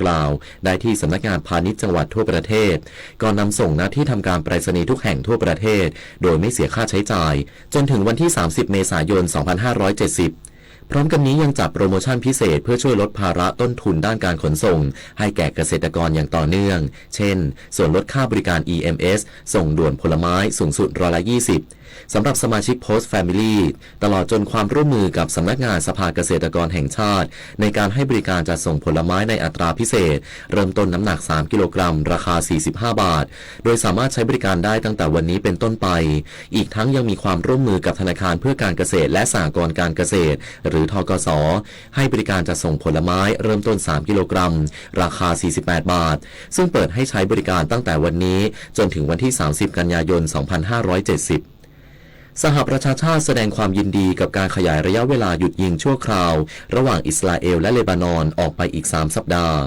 กล่าวได้ที่สำนักงานพาณิชย์จังหวัดทั่วประเทศ ก่อนนำส่งณที่ทำการไปรษณีย์ทุกแห่งทั่วประเทศ โดยไม่เสียค่าใช้จ่าย จนถึงวันที่ สามสิบ เมษายน สองพันห้าร้อยเจ็ดสิบ พร้อมกันนี้ยังจัดโปรโมชั่นพิเศษเพื่อช่วยลดภาระต้นทุนด้านการขนส่งให้แก่เกษตรกรอย่างต่อเนื่อง เช่น ส่วนลดค่าบริการ อี เอ็ม เอส ส่งด่วนผลไม้สูงสุดร้อยละ ยี่สิบ สำหรับสมาชิก Post Family ตลอดจนความร่วมมือกับสำนักงานสภาเกษตรกรแห่งชาติ ในการให้บริการจัดส่งผลไม้ในอัตราพิเศษ เริ่มต้นน้ำหนัก สาม กิโลกรัม ราคา สี่สิบห้า บาท โดยสามารถใช้บริการได้ตั้งแต่วันนี้เป็นต้นไป อีกทั้งยังมีความร่วมมือกับธนาคารเพื่อการเกษตรและสหกรณ์การเกษตร หรือ ทกส ให้บริการจัดส่งผลไม้เริ่มต้น สาม กิโลกรัม ราคา สี่สิบแปด บาท ซึ่งเปิดให้ใช้บริการตั้งแต่วันนี้จนถึงวันที่ สามสิบ กันยายน สองพันห้าร้อยเจ็ดสิบ สหประชาชาติแสดงความยินดีกับการขยายระยะเวลาหยุดยิงชั่วคราวระหว่างอิสราเอลและเลบานอนออกไปอีก สาม สัปดาห์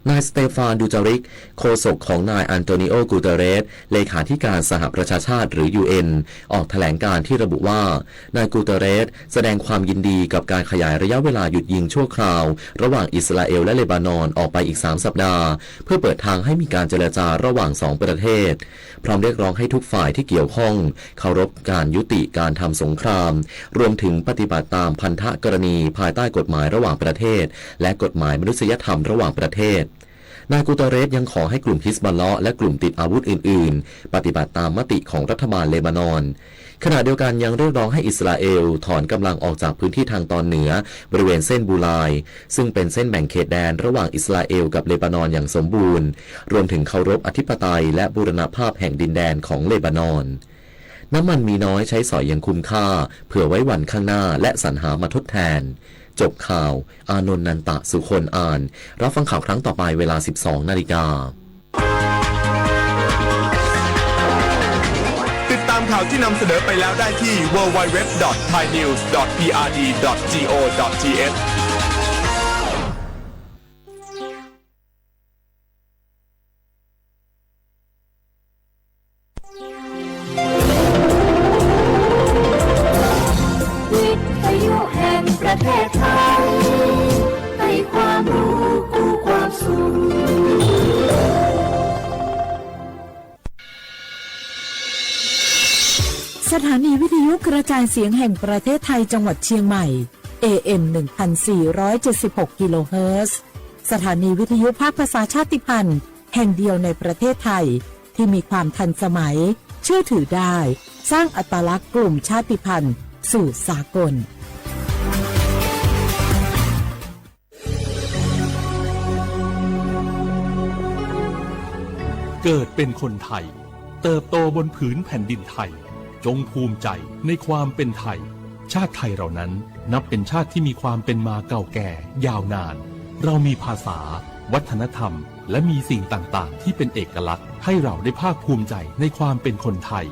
นายสเตฟาน ดูจาริก โฆษกของนายอันโตนิโอ กูเตเรส เลขาธิการสหประชาชาติหรือ ยูเอ็น ออกแถลงการณ์ที่ระบุว่า นายกูเตเรส แสดงความยินดีกับการขยายระยะเวลาหยุดยิงชั่วคราวระหว่างอิสราเอลและเลบานอนออกไปอีก สาม สัปดาห์ เพื่อเปิดทางให้มีการเจรจาระหว่างสองประเทศ พร้อมเรียกร้องให้ทุกฝ่ายที่เกี่ยวข้องเคารพการยุติการทำสงคราม รวมถึงปฏิบัติตามพันธกรณีภายใต้กฎหมายระหว่างประเทศ และกฎหมายมนุษยธรรมระหว่างประเทศ นายกูเตเรสยังขอให้กลุ่มฮิซบอลเลาะห์และกลุ่มติดอาวุธอื่นๆ ปฏิบัติตามมติของรัฐบาลเลบานอน ขณะเดียวกันยังเรียกร้องให้อิสราเอลถอนกำลังออกจากพื้นที่ทางตอนเหนือบริเวณเส้นบูลาย ซึ่งเป็นเส้นแบ่งเขตแดนระหว่างอิสราเอลกับเลบานอนอย่างสมบูรณ์ รวมถึงเคารพอธิปไตยและบูรณภาพแห่งดินแดนของเลบานอน น้ำมันมีน้อยใช้สอยอย่างคุ้มค่า เผื่อไว้วันข้างหน้าและสรรหามาทดแทน จบข่าว อานนท์ นันตะ สุคน อ่าน รับฟังข่าวครั้งต่อไปเวลา สิบสอง นาฬิกา ติดตามข่าวที่นำเสนอไปแล้วได้ที่ ดับเบิลยู ดับเบิลยู ดับเบิลยู ดอท ไทยนิวส์ ดอท พีอาร์ดี ดอท จี โอ ดอท ที เอช วิทยุแห่งประเทศไทย ให้ความรู้คู่ความสุข สถานีวิทยุกระจายเสียงแห่งประเทศไทยจังหวัดเชียงใหม่ เอ เอ็ม หนึ่งพันสี่ร้อยเจ็ดสิบหก กิโลเฮิรตซ์ สถานีวิทยุภาคภาษาชาติพันธุ์แห่งเดียวในประเทศไทย ที่มีความทันสมัย เชื่อถือได้ สร้างอัตลักษณ์กลุ่มชาติพันธุ์สู่สากล เกิดเป็นคนไทย เติบโตบนผืนแผ่นดินไทย จงภูมิใจในความเป็นไทย ชาติไทยเรานั้นนับเป็นชาติที่มีความเป็นมาเก่าแก่ยาวนาน เรามีภาษา วัฒนธรรม และมีสิ่งต่างๆ ที่เป็นเอกลักษณ์ ให้เราได้ภาคภูมิใจในความเป็นคนไทย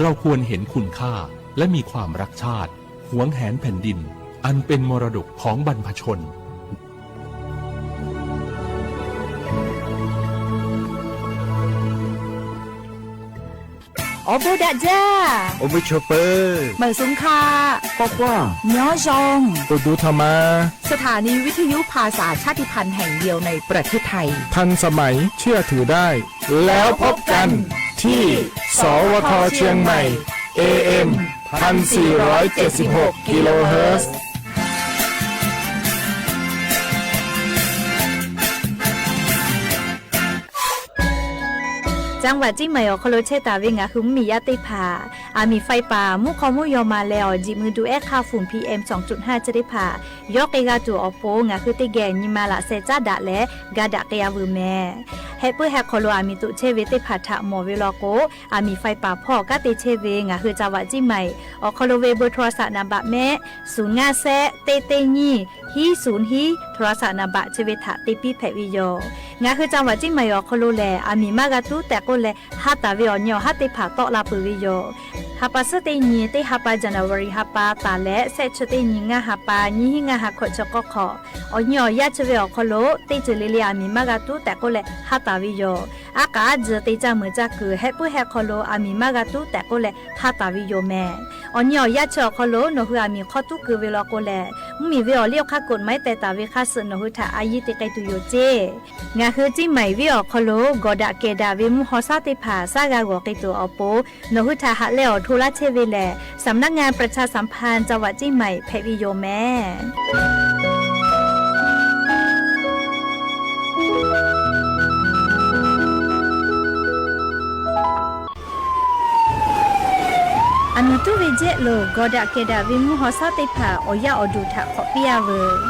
เราควรเห็นคุณค่า และมีความรักชาติ หวงแหนแผ่นดิน อันเป็นมรดกของบรรพชน Awˬ bon daꞈ jaˇ. Awˬ bon chaw peuˬ. Meunˍ suhˍ hk'a. K'awꞈ k'oˆ. Nyoˉ yonˍ. Awˬ bon htaꞈ ma. สถานีวิทยุภาษาชาติพันธุ์แห่งเดียวในประเทศไทย ทันสมัย เชื่อถือได้ แล้วพบกันที่ สวท เชียงใหม่ เอ เอ็ม พันสี่ร้อยเจ็ดสิบหก กิโลเฮิรตซ์ จังหวัดเชียงใหม่ awˬ hk'aw lo chehˇ taˍ ve ngaˬ hui mvuhˇmiˬ yaˇ teˇ hpaˍ, aˬ miˍ ไฟป่า mvuhˇ hk'aw mvuhˇ yaw ma leh awˬ jiˬ mui duˬ ehˉ hk'aˇ ฝุ่น พีเอ็ม สองจุดห้า chi teˇ hpaˍ yawˇ k'ai g'a tuˬ awˬ pon, ngaˬ hui teˇ geh nyi ma laꞈ sheh caˉ daꞈ leh ga daꞈ k'ai a veuˬ mehˍ. Heh puiˉ heh hk'aw lo aˬ miˍ toꞈ chehˇ ve teˇ hpaˍ htaꞈ mawˬ ve law k'o, aˬ miˍ ไฟป่า hpawˇ kanˉ te chehˇ ve ngaˬ hui จังหวัดเชียงใหม่ awˬ hk'aw lo ve เบอร์โทรศัพท์ นัมเบอร์ mehˆ suhˍ ngaˇ shehˆ teˇ teˇ nyiˇ hiˉ suhˍ hiˉ โทรศัพท์ นัมเบอร์ chi ve htaꞈ te piˇ hpehꞈ ve yoˬ. Ngaˬ hui จังหวัดเชียงใหม่ awˬ hk'aw lo lehˬ, aˬ miˍ maˇ g'a tuˉ tehꞈ k'oˆ leh, ha taˍ ve awˬ nyi awˬ haˉ teˇ hpaˍ tawˆ la peuˬ ve yoˬ. Ha pa suhˉ teˇ nyi teˇ ha pa, January ha pa taˍ leh shehˆ chi teˇ nyi ngaˇ ha pa, nyiˇ hiˉ ngaˇ ha hkawꞈ chi k'awˇ hk'awꞈ, awˬ nyi awˬ yaˇ chi ve awˬ hk'aw lo teˇ ceuˬ le le aˬ miˍ maˇ g'a tuˉ tehꞈ k'oˆ leh ha taˍ ve yoˬ. Aˉ k'aꞈ aˉ tcuh te caˇ meuˍ caˇ kuiˬ hehˆ puiˉ hehˆ hk'aw lo aˬ miˍ maˇ g'a tuˉ tehꞈ k'oˆ leh hk'a taˍ ve yoˬ mehˍ. Awˬ nyi awˬ yanˇ chi awˬ hk'aw lo nawˬ hui aˬ miˍ hk'aw tuˉ keu ve law k'o lehˬ, mvuhˇmiˬ ve awˬ liˇ awˬ hk'aˇ กฎหมาย tehˬ taˍ ve hk'a suhˍ nawˬ hui htaꞈ a yiˇ te k'ai tuˬ yoˬ ceˇ. Ngaˬ hui Ciˇ Maiˍ venˇ awˬ hk'aw lo gawˬ daꞈ kehˬ daꞈ ve mvuhˇ haw shaˉ teˇ hpaˍ shaˉ g'a g'awˬ k'ai tuˬ awˬ pon, nawˬ hui htaꞈ haꞈ leh awˬ hto laˇ chehˇ ve lehˬ, สำนักงานประชาสัมพันธ์จังหวัดเชียงใหม่ hpehꞈ ve yoˬ mehˍ. Aˬ miˍ tuˉ ve jehˆ lo gawˬ daꞈ kehˬ daꞈ ve mvuhˇ haw shaˉ teˇ hpaˍ awˬ yaˇ awˬ duˬ htaꞈ hk'awꞈ piˇ-a veuˬ.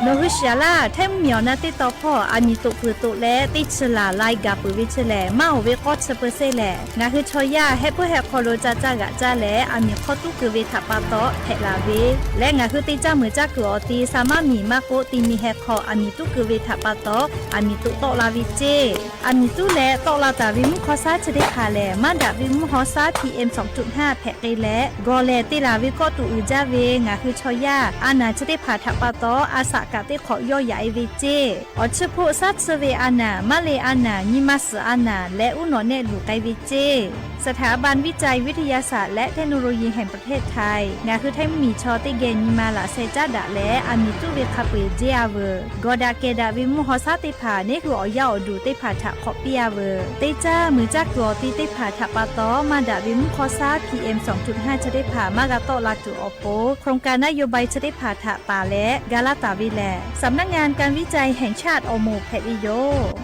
Nawˬ hui shiˍ-a laˇ, htaiˇ mvuhˇmiˬ awˬ na teˇ taw hpawˇ aˬ miˍ toꞈ peuˬ toꞈ leh teˇ chi laˬ lai gaˬ peuˬ ve chi lehˬ, maˇ oˍ ve k'awˇ chi เปอร์เซ็นต์ lehˬ, ngaˬ hui chaw yaˇ hehˆ puiˉ hehˆ hk'aw lo ca caˇ g'aꞈ caˇ leh aˬ miˍ hk'aw tuˉ keu ve htaꞈ pa taw hpehꞈ laˬ ve leh, ngaˬ hui te caˇ meuˍ caˇ kuiˬ awˬ ti sa maˇ miˬ maˇ k'oˆ, ti mi heh hk'aw aˬ miˍ tuˉ keu ve htaꞈ pa taw aˬ miˍ toꞈ tawˆ la ve ceˇ. Aˬ miˍ tuˉ leh tawˆ la taˍ ve mvuhˇ haw shaˉ chi teˇ hpaˍ lehˬ, maˇ daꞈ ve mvuhˇ haw shaˉ PM สองจุดห้า hpehꞈ k'ai leh, gawˬ lehˬ te laˬ ve kawˆ tuꞈ uiˍ jaˇ ve ngaˬ hui chaw yaˇ a naˬ chi teˇ hpaˍ htaꞈ pa taw a shaꞈ kaꞈ teˇ hk'awꞈ yawˇ yaꞈ-e ve ceˇ. Awˬ chi hpoˆ shaˉ tsuhˇ ve a naˬ, maˇ le a naˬ, nyi ma suhˍ a naˬ leh uˉ nawꞈ nehˆ luˬ k'ai ve ceˇ. สถาบันวิจัยวิทยาศาสตร์และเทคโนโลยีแห่งประเทศไทย ngaˬ hui htaiˇ mvuhˇmiˬ chaw teˇ geh nyi ma laꞈ sheh caˉ daꞈ leh aˬ miˍ tuˉ ve hk'a peu-eˬ jehˇ-a veuˬ. Gawˬ daꞈ kehˬ daꞈ ve mvuhˇ haw shaˉ teˇ hpaˍ neˉ hui awˬ yaˇ awˬ duˬ teˇ hpaˍ htaꞈ hk'awꞈ piˇ-a veuˬ. Te caˇ meuˍ caˇ kuiˬ awˬ ti teˇ hpaˍ htaꞈ pa taw maˇ daꞈ ve mvuhˇ haw shaˉ PM สองจุดห้า chi teˇ hpaˍ maˇ g'a tawˆ la tuˬ awˬ pon, โครงการนโยบาย chi teˇ hpaˍ htaꞈ taˍ leh ga laˇ taˍ ve lehˬ, สำนักงานการวิจัยแห่งชาติ awˬ moˍ hpehꞈ ve yoˬ.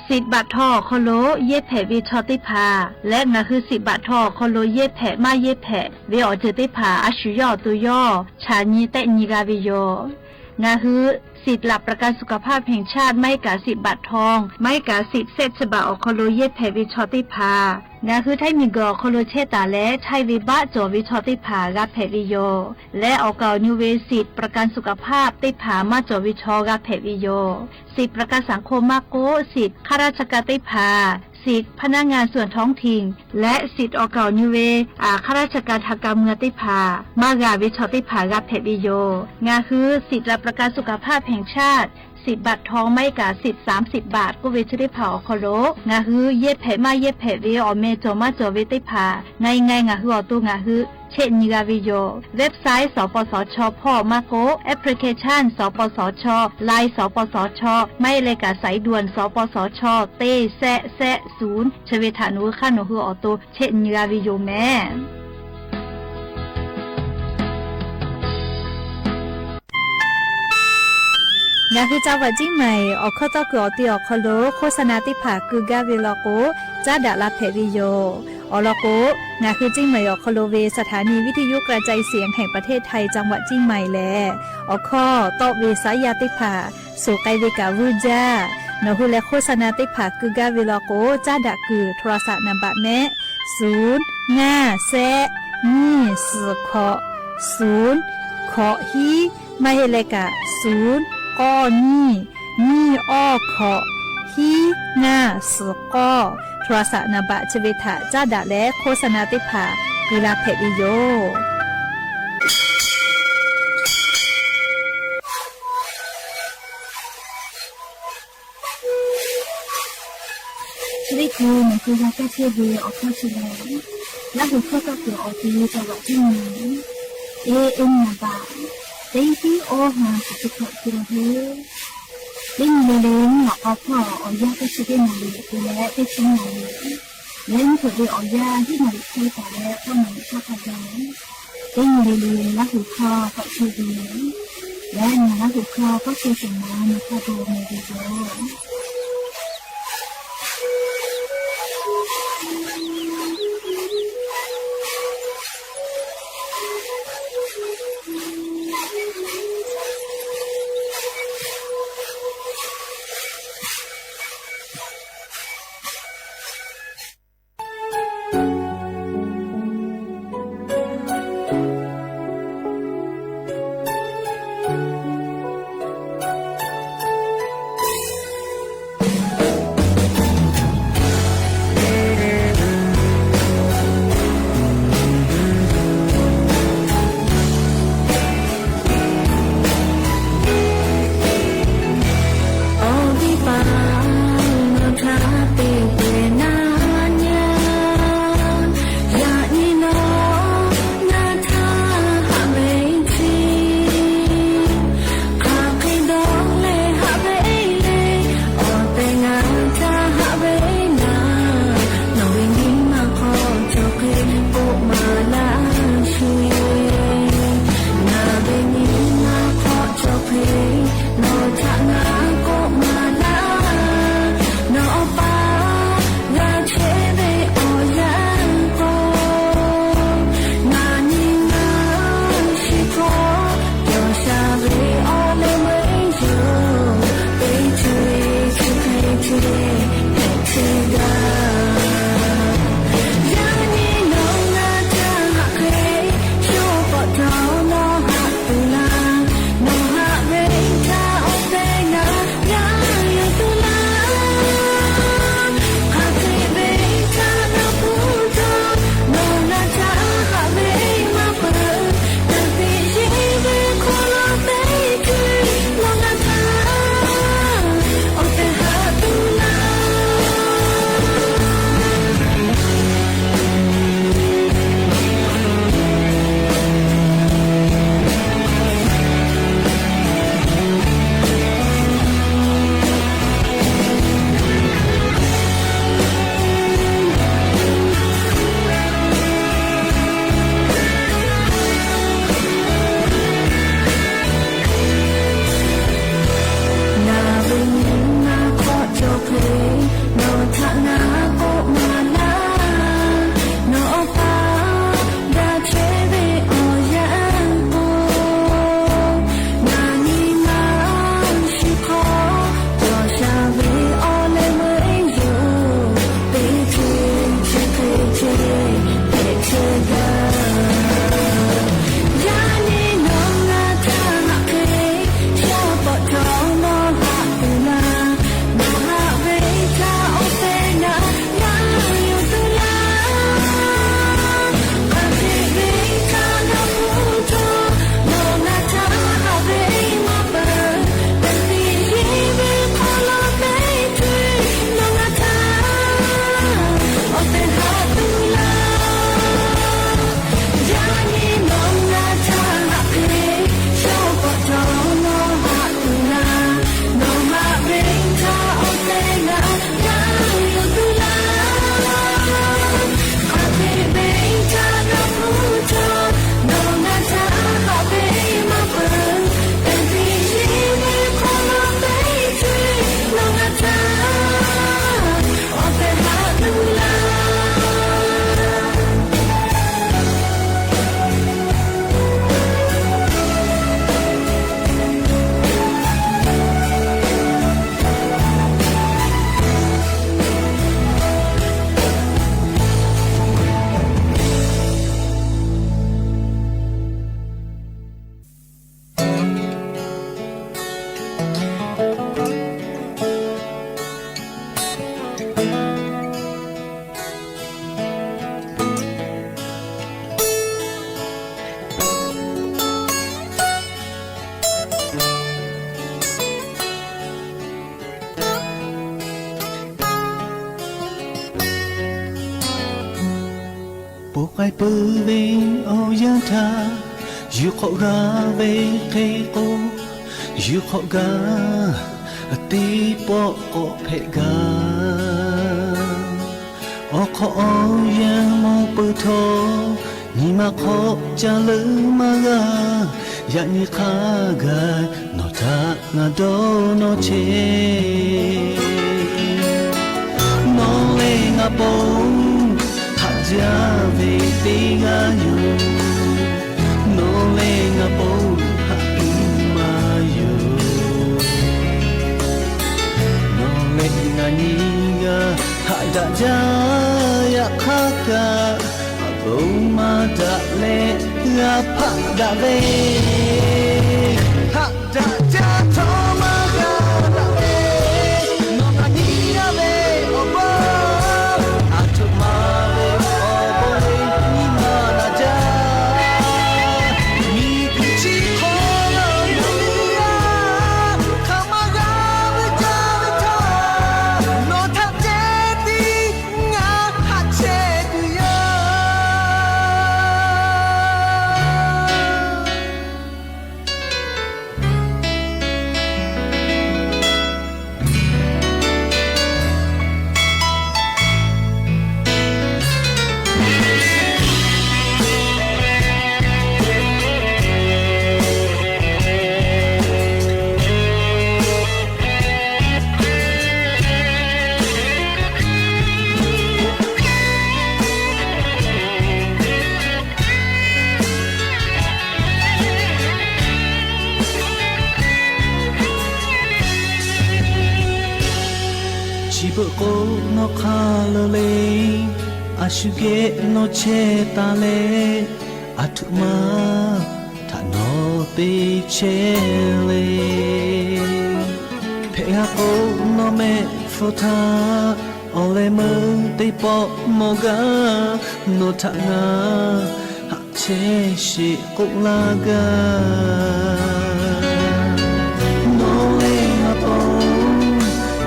Siꞈ baꞈ htaw awˬ hk'aw lo yehˇ hpehꞈ ve chaw teˇ hpaˍ leh, ngaˬ hui siꞈ baꞈ htaw awˬ hk'aw lo yehˇ hpehꞈ maˇ yehˇ hpehꞈ ve awˬ ceuˬ teˇ hpaˍ a shu yawˇ awˬ to yawˇ chaꞈ nyi tehˆ nyi g'a ve yoˬ. Ngaˬ hui สิทธิ์หลักประกันสุขภาพแห่งชาติ maˇ heˆ kaꞈ siꞈ baꞈ htaw, maˇ heˆ kaꞈ siꞈ sehˆ chi baꞈ awˬ hk'aw lo yehˇ hpehꞈ ve chaw teˇ hpaˍ, ngaˬ hui htaiˇ miˬguiˬ awˬ hk'aw lo chehˇ taˍ leh htaiˇ ve baˆ cawˬ ve chaw teˇ hpaˍ g'a hpehꞈ ve yoˬ. Leh awˬ kaˍ awˬ nu ve siꞈ ประกันสุขภาพ teˇ hpaˍ maˇ cawˬ ve chaw g'a hpehꞈ ve yoˬ. Siꞈ ประกันสังคม maˇ k'oˆ, siꞈ ข้าราชการ teˇ hpaˍ, siꞈ พนักงานส่วนท้องถิ่น leh siꞈ awˬ kaˍ awˬ nu ve ข้าราชการทางการเมือง teˇ hpaˍ maˇ g'a ve chaw teˇ hpaˍ g'a hpehꞈ ve yoˬ. Ngaˬ hui สิทธิ์หลักประกันสุขภาพแห่งชาติ สิทธิ์บัตรทอง maˇ heˆ kaꞈ siꞈ สามสิบ baꞈ k'oˆ ve chi teˇ hpaˍ awˬ hk'aw lo ngaˬ hui yehˇ hpehꞈ maˇ yehˇ hpehꞈ ve awˬ meh cawˬ maˇ cawˬ ve teˇ hpaˍ ไงไง ngaˬ hui awˬ to ngaˬ hui chehˆ nyi g'a ve yoˬ. Website สปสช hpawˇ maˇ k'oˆ, application สปสช, Line สปสช, maˇ heˆ leh kaꞈ สายด่วน สปสช teˇ sehˆ sehˆ ศูนย์ chi ve htaꞈ nawˬ hui hk'aˇ nawˬ hui awˬ to chehˆ nyi g'a ve yoˬ mehˍ. Ngaˬ hui จังหวัดเชียงใหม่ awˬ hkawˇ tawˇ kuiˬ awˬ ti awˬ hk'aw lo โฆษณา teˇ hpaˍ keu gaˇ ve law k'o, caˉ daꞈ la hpehꞈ ve yoˬ. Awˬ lawn k'o, ngaˬ hui เชียงใหม่ awˬ hk'aw lo ve สถานีวิทยุกระจายเสียงแห่งประเทศไทย จังหวัดเชียงใหม่ lehˬ, awˬ hkawˇ tawˆ ve saˉ yaˇ teˇ hpaˍ suˍ k'ai ve kaꞈ vuiˇ jaˇ. Nawˬ hui leh โฆษณา teˇ hpaˍ keu gaˇ ve law k'o, caˉ daꞈ kuiˬ โทรศัพท์ นัมเบอร์ mehˆ, ศูนย์ ห้า แซะ ยี่ สี่ หก ศูนย์ หก hiˉ, maˇ heˆ leh kaꞈ ศูนย์ k'awˇ ยี่ ยี่ awˇ หก hiˉ ห้า สี่ k'awˇ, โทรศัพท์ นัมเบอร์ chi ve htaꞈ caˉ daꞈ leh โฆษณา teˇ hpaˍ keu la hpehꞈ ve yoˬ. Chi teˇ hkui nawˬ hui g'a kaˇ chehˇ ve awˬ hkawˇ chi lehˬ, Laˇ huˍ hkawˇ tawˇ kuiˬ awˬ ti จังหวัดเชียงใหม่ A M นัมเบอร์ teˇ hiˉ awˇ ha chi teˇ hkawꞈ te la hui. Teˇ nyi le le mvuhˇ naw k'aw hpawˇ awˬ yanˇ teˇ chi teˇ naˍ riˍ te leh teˇ chi naˍ riˍ, leh mvuhˇ hpeuꞈ ve awˬ yanˇ hiˉ naˍ riˍ hk'e taˍ leh k'awˇ naˍ riˍ hk'aˇ hk'a gaˬ. Teˇ nyi le le Laˇ huˍ hkawˇ tawˆ chehˇ ve yoˬ. Leh ngaˬ Laˇ huˍ hkawˇ k'awˇ chehˇ shehˍ ma nyi hk'aˇ dawˇ meh ve yoˬ. Peuˬ ve awˬ yanˇ htaˇ, yuˬ hk'awꞈ g'a ve hk'e k'o, yuˬ hk'awꞈ gaˇ, teˇ pawˆ k'awꞈ hpehꞈ gaˇ. Awˬ hk'awꞈ awˬ yanˇ mawˬ peuˬ htawˇ, nyi ma hk'aw ca leuˉ maˇ g'a. Yaꞈ nyi hk'a gaˬ nawˬ htaꞈ ngaˬ dawˇ nawˇ chehˇ. Nawˬ leh ngaˬ pon haꞈ jaˇ ve teˇ g'aˇ yoˬ. Nawˬ leh ngaˬ pon haꞈ uiˍ maˇ yoˬ. Nawˬ leh ngaˬ nyi g'a haꞈ daꞈ jaˇ. Yaꞈ hk'aˇ kaꞈ, a bon maˇ daꞈ leh g'a hpaˆ daꞈ ve, haꞈ daꞈ jaˇ htawˇ maˇ g'a daꞈ ve, nawˬ htaꞈ nyi g'a ve awˬ bon, a htoꞈ ma ve awˬ bon leh nyi ma na jaˇ. Miˬguiˬ chi hk'aw lo ngaˬ nyi g'a hk'aˬ ma g'a ve jaˇ ve htaˇ, nawˬ htaꞈ ceh tiˉ ngaˬ haꞈ chehˇ tuˬ yoˬ. Chi beuꞈ k'o nawˬ hk'aˬ lo le, a shu geh nawˬ chehˇ taˍ leh, a htoꞈ ma htaꞈ nawˬ te chehˇ le. Hpehꞈ g'a k'o nawˬ mehˆ hpfuhˇ htaˇ, awˬ leh meuˇ teˇ pawˆ mawˬ gaˇ. Nawˬ htaꞈ ngaˬ haꞈ chehˇ sheˍ k'oˆ laˇ gaˇ. Nawˬ leh ngaˬ pon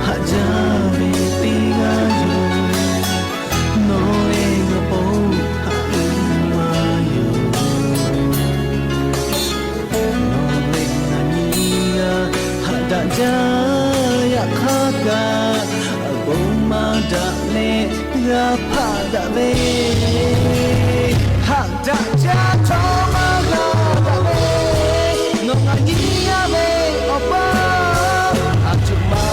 haꞈ jaˇ ve teˇ g'aˇ yoˬ. Nawˬ leh ngaˬ pon haꞈ uiˍ maˇ yoˬ. Nawˬ leh ngaˬ nyi g'a haꞈ daꞈ jaˇ. Yaꞈ hk'aˇ kaꞈ, a bon maˇ daꞈ leh g'a hpaˆ daꞈ ve, haꞈ daꞈ jaˇ htawˇ maˇ g'a daꞈ ve, nawˬ ngaˬ nyi g'a ve awˬ bon, a htoꞈ ma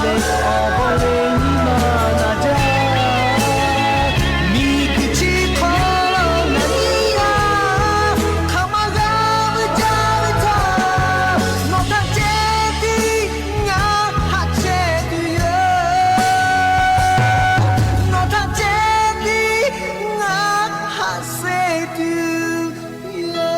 ve awˬ bon leh nyi ma na jaˇ. Miˬguiˬ chi hk'aw lo ngaˬ nyi g'a hk'aˬ ma g'a ve jaˇ ve htaˇ, nawˬ htaꞈ ceh tiˉ ngaˬ haꞈ chehˇ tuˬ yoˬ. Nawˬ htaꞈ ceh tiˉ ngaˬ haꞈ sheˍ tuˬ yoˬ.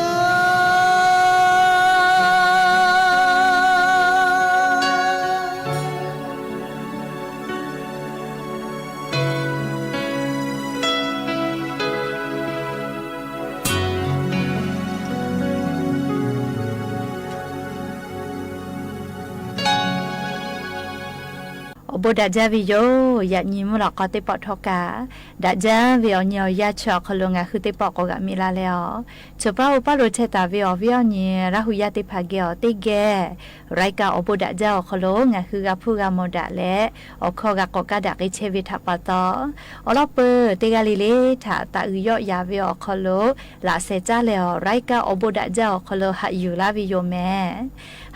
Awˬ bon daꞈ jaˇ ve yoˬ. Yaꞈ nyi mvuhˇ lawꞈ k'aw teˇ pawˆ htawˇ kaꞈ, daꞈ jaˇ ve awˬ nyi awˬ yanˇ chi awˬ hk'aw lo ngaˬ hui teˇ pawˆ k'awꞈ g'aꞈ miˬ la leh awˬ, chaw paˉ oˇ paˉ lo chehˇ taˍ ve awˬ viˉ awˬ nyi Laˇ hu yaˇ teˇ hpaˍ geh awˬ teˇ geh รายการ awˬ bon daꞈ jaˇ awˬ hk'aw lo ngaˬ hui g'a hpuˇ g'a mawˬ daꞈ leh, awˬ hkawˇ g'a k'awꞈ kaˇ daꞈ k'ai chehˇ ve htaꞈ pa taw, awˬ lawn peuˬ teˇ g'aˇ le le htaꞈ taꞈ uiˍ yawˆ yaˍ ve awˬ hk'aw lo laꞈ shehˍ caˇ leh awˬ รายการ awˬ bon daꞈ jaˇ awˬ hk'aw lo haꞈ yuˬ laˇ ve yoˬ mehˍ.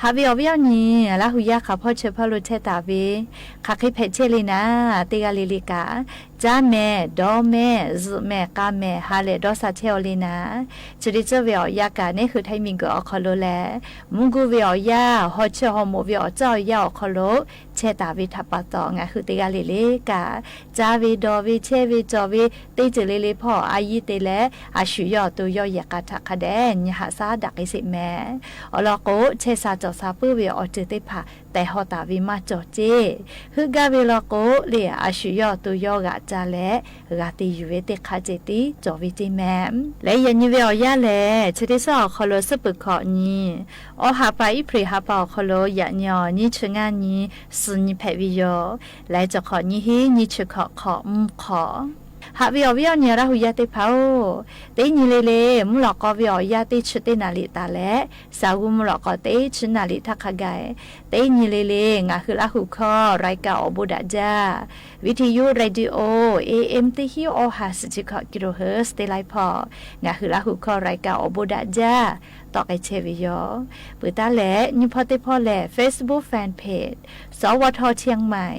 Haꞈ ve awˬ viˉ awˬ nyi Laˇ hu yaˇ hk'aˬ hpawˇ chi hpawˇ lo chehˇ taˍ ve, hk'aˬ hk'e hpehꞈ chehˇ le naˍ, teˇ g'aˇ le le kaꞈ, caˇ mehˍ, dawˇ mehˍ, zuhꞈ mehˍ, k'a mehˍ, ha lehˬ dawˇ sha chehˇ aw le naˍ. Chi teˇ ceuˬ ve awˬ yanˇ kaꞈ neˇ hui Htaiˇ miˬguiˬ awˬ hk'aw lo lehˬ, mvuhˇ guˇ ve awˬ yanˇ, haw cheuˇ haw moꞈ ve awˬ caˇ awˬ yanˇ awˬ hk'aw lo chehˇ taˍ ve htaꞈ pa taw, ngaˬ hui teˇ g'aˇ le le kaꞈ, caˇ ve dawˬ ve chehˇ ve cawˬ ve teˇ ceuˬ le le hpawˇ a yiˇ te leh, a shu yawˇ awˬ to yawˇ yehˬ k'a htaꞈ hk'a dehꞈ nyi haꞈ shaˉ daꞈ k'ai sheˍ mehˍ. Awˬ lawn k'o, chehˇ sha cawˬ sha puiˉ ve awˬ ceuˬ teˇ hpaˍ tehˬ haw taˍ ve maˇ cawˬ ceˇ. Heuˆ gaˇ ve lawn k'o, le a shu yawˇ awˬ to yawˇ g'aꞈ ca leh g'a te yuˬ ve teˇ hk'a ceh tiˉ cawˬ ve ceˇ mehˍ. Leh yaꞈ nyi ve awˬ yanˇ lehˬ, chi teˇ suhˉ awˬ hk'aw lo suhˉ peuˬ hkawꞈ nyi, awˬ ha pa Iˉhpriˍ ha pa awˬ hk'aw lo yaꞈ nyi awˬ nyiˇ chi ngaˇ nyi suhˍ nyi hpehꞈ ve yoˬ. Leh cawˬ hk'awꞈ nyi hiˉ nyiˇ chi hkawꞈ hk'awꞈ mvuhˇ hk'awꞈ Haꞈ ve awˬ viˉ awˬ nyi Laˇ huˍ yaˇ teˇ hpaˍ-oˬ, teˇ nyi le le mvuhˇ lawꞈ k'aw ve awˬ yanˇ teˇ chi teˇ naˍ riˍ taˍ leh, saˍ g'uˇ mvuhˇ lawꞈ k'aw teˇ chi naˍ riˍ htaˇ hk'a gaˬ, teˇ nyi le le ngaˬ hui Laˇ huˍ hkawˇ รายการ awˬ bon daꞈ jaˇ, วิทยุ radio A M teˇ hinˉ awˬ ha suhˍ chi hkawꞈ kilohertz teˇ laiˉ hpawˇ, ngaˬ hui Laˇ huˍ hkawˇ รายการ awˬ bon daꞈ jaˇ tawˆ k'ai chehˇ ve yoˬ. Peuˬ taˉ leh nyi hpawˇ teˇ hpawˇ lehˬ Facebook fan page สวท เชียงใหม่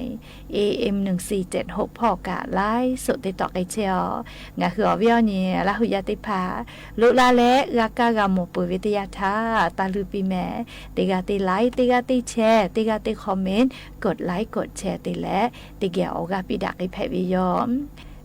A M หนึ่งสี่เจ็ดหก hpawˇ kaꞈ ไลฟ์สด te tawˆ k'ai chehˇ-oˬ. Ngaˬ hui awˬ viˉ awˬ nyi Laˇ huˍ yaˇ teˇ hpaˍ loꞈ la leh g'a kaˇ g'a mawˬ peuˬ ve teˇ yanˇ htaˇ, taˇ luˇ piˇ mehˍ. Teˇ g'aˇ teˇ ไลค์, teˇ g'aˇ teˇ แชร์, teˇ g'aˇ teˇ comment, กดไลค์ กดแชร์ te leh teˇ geh awˬ g'aˇ piˇ daꞈ k'ai hpehꞈ ve yoˬ.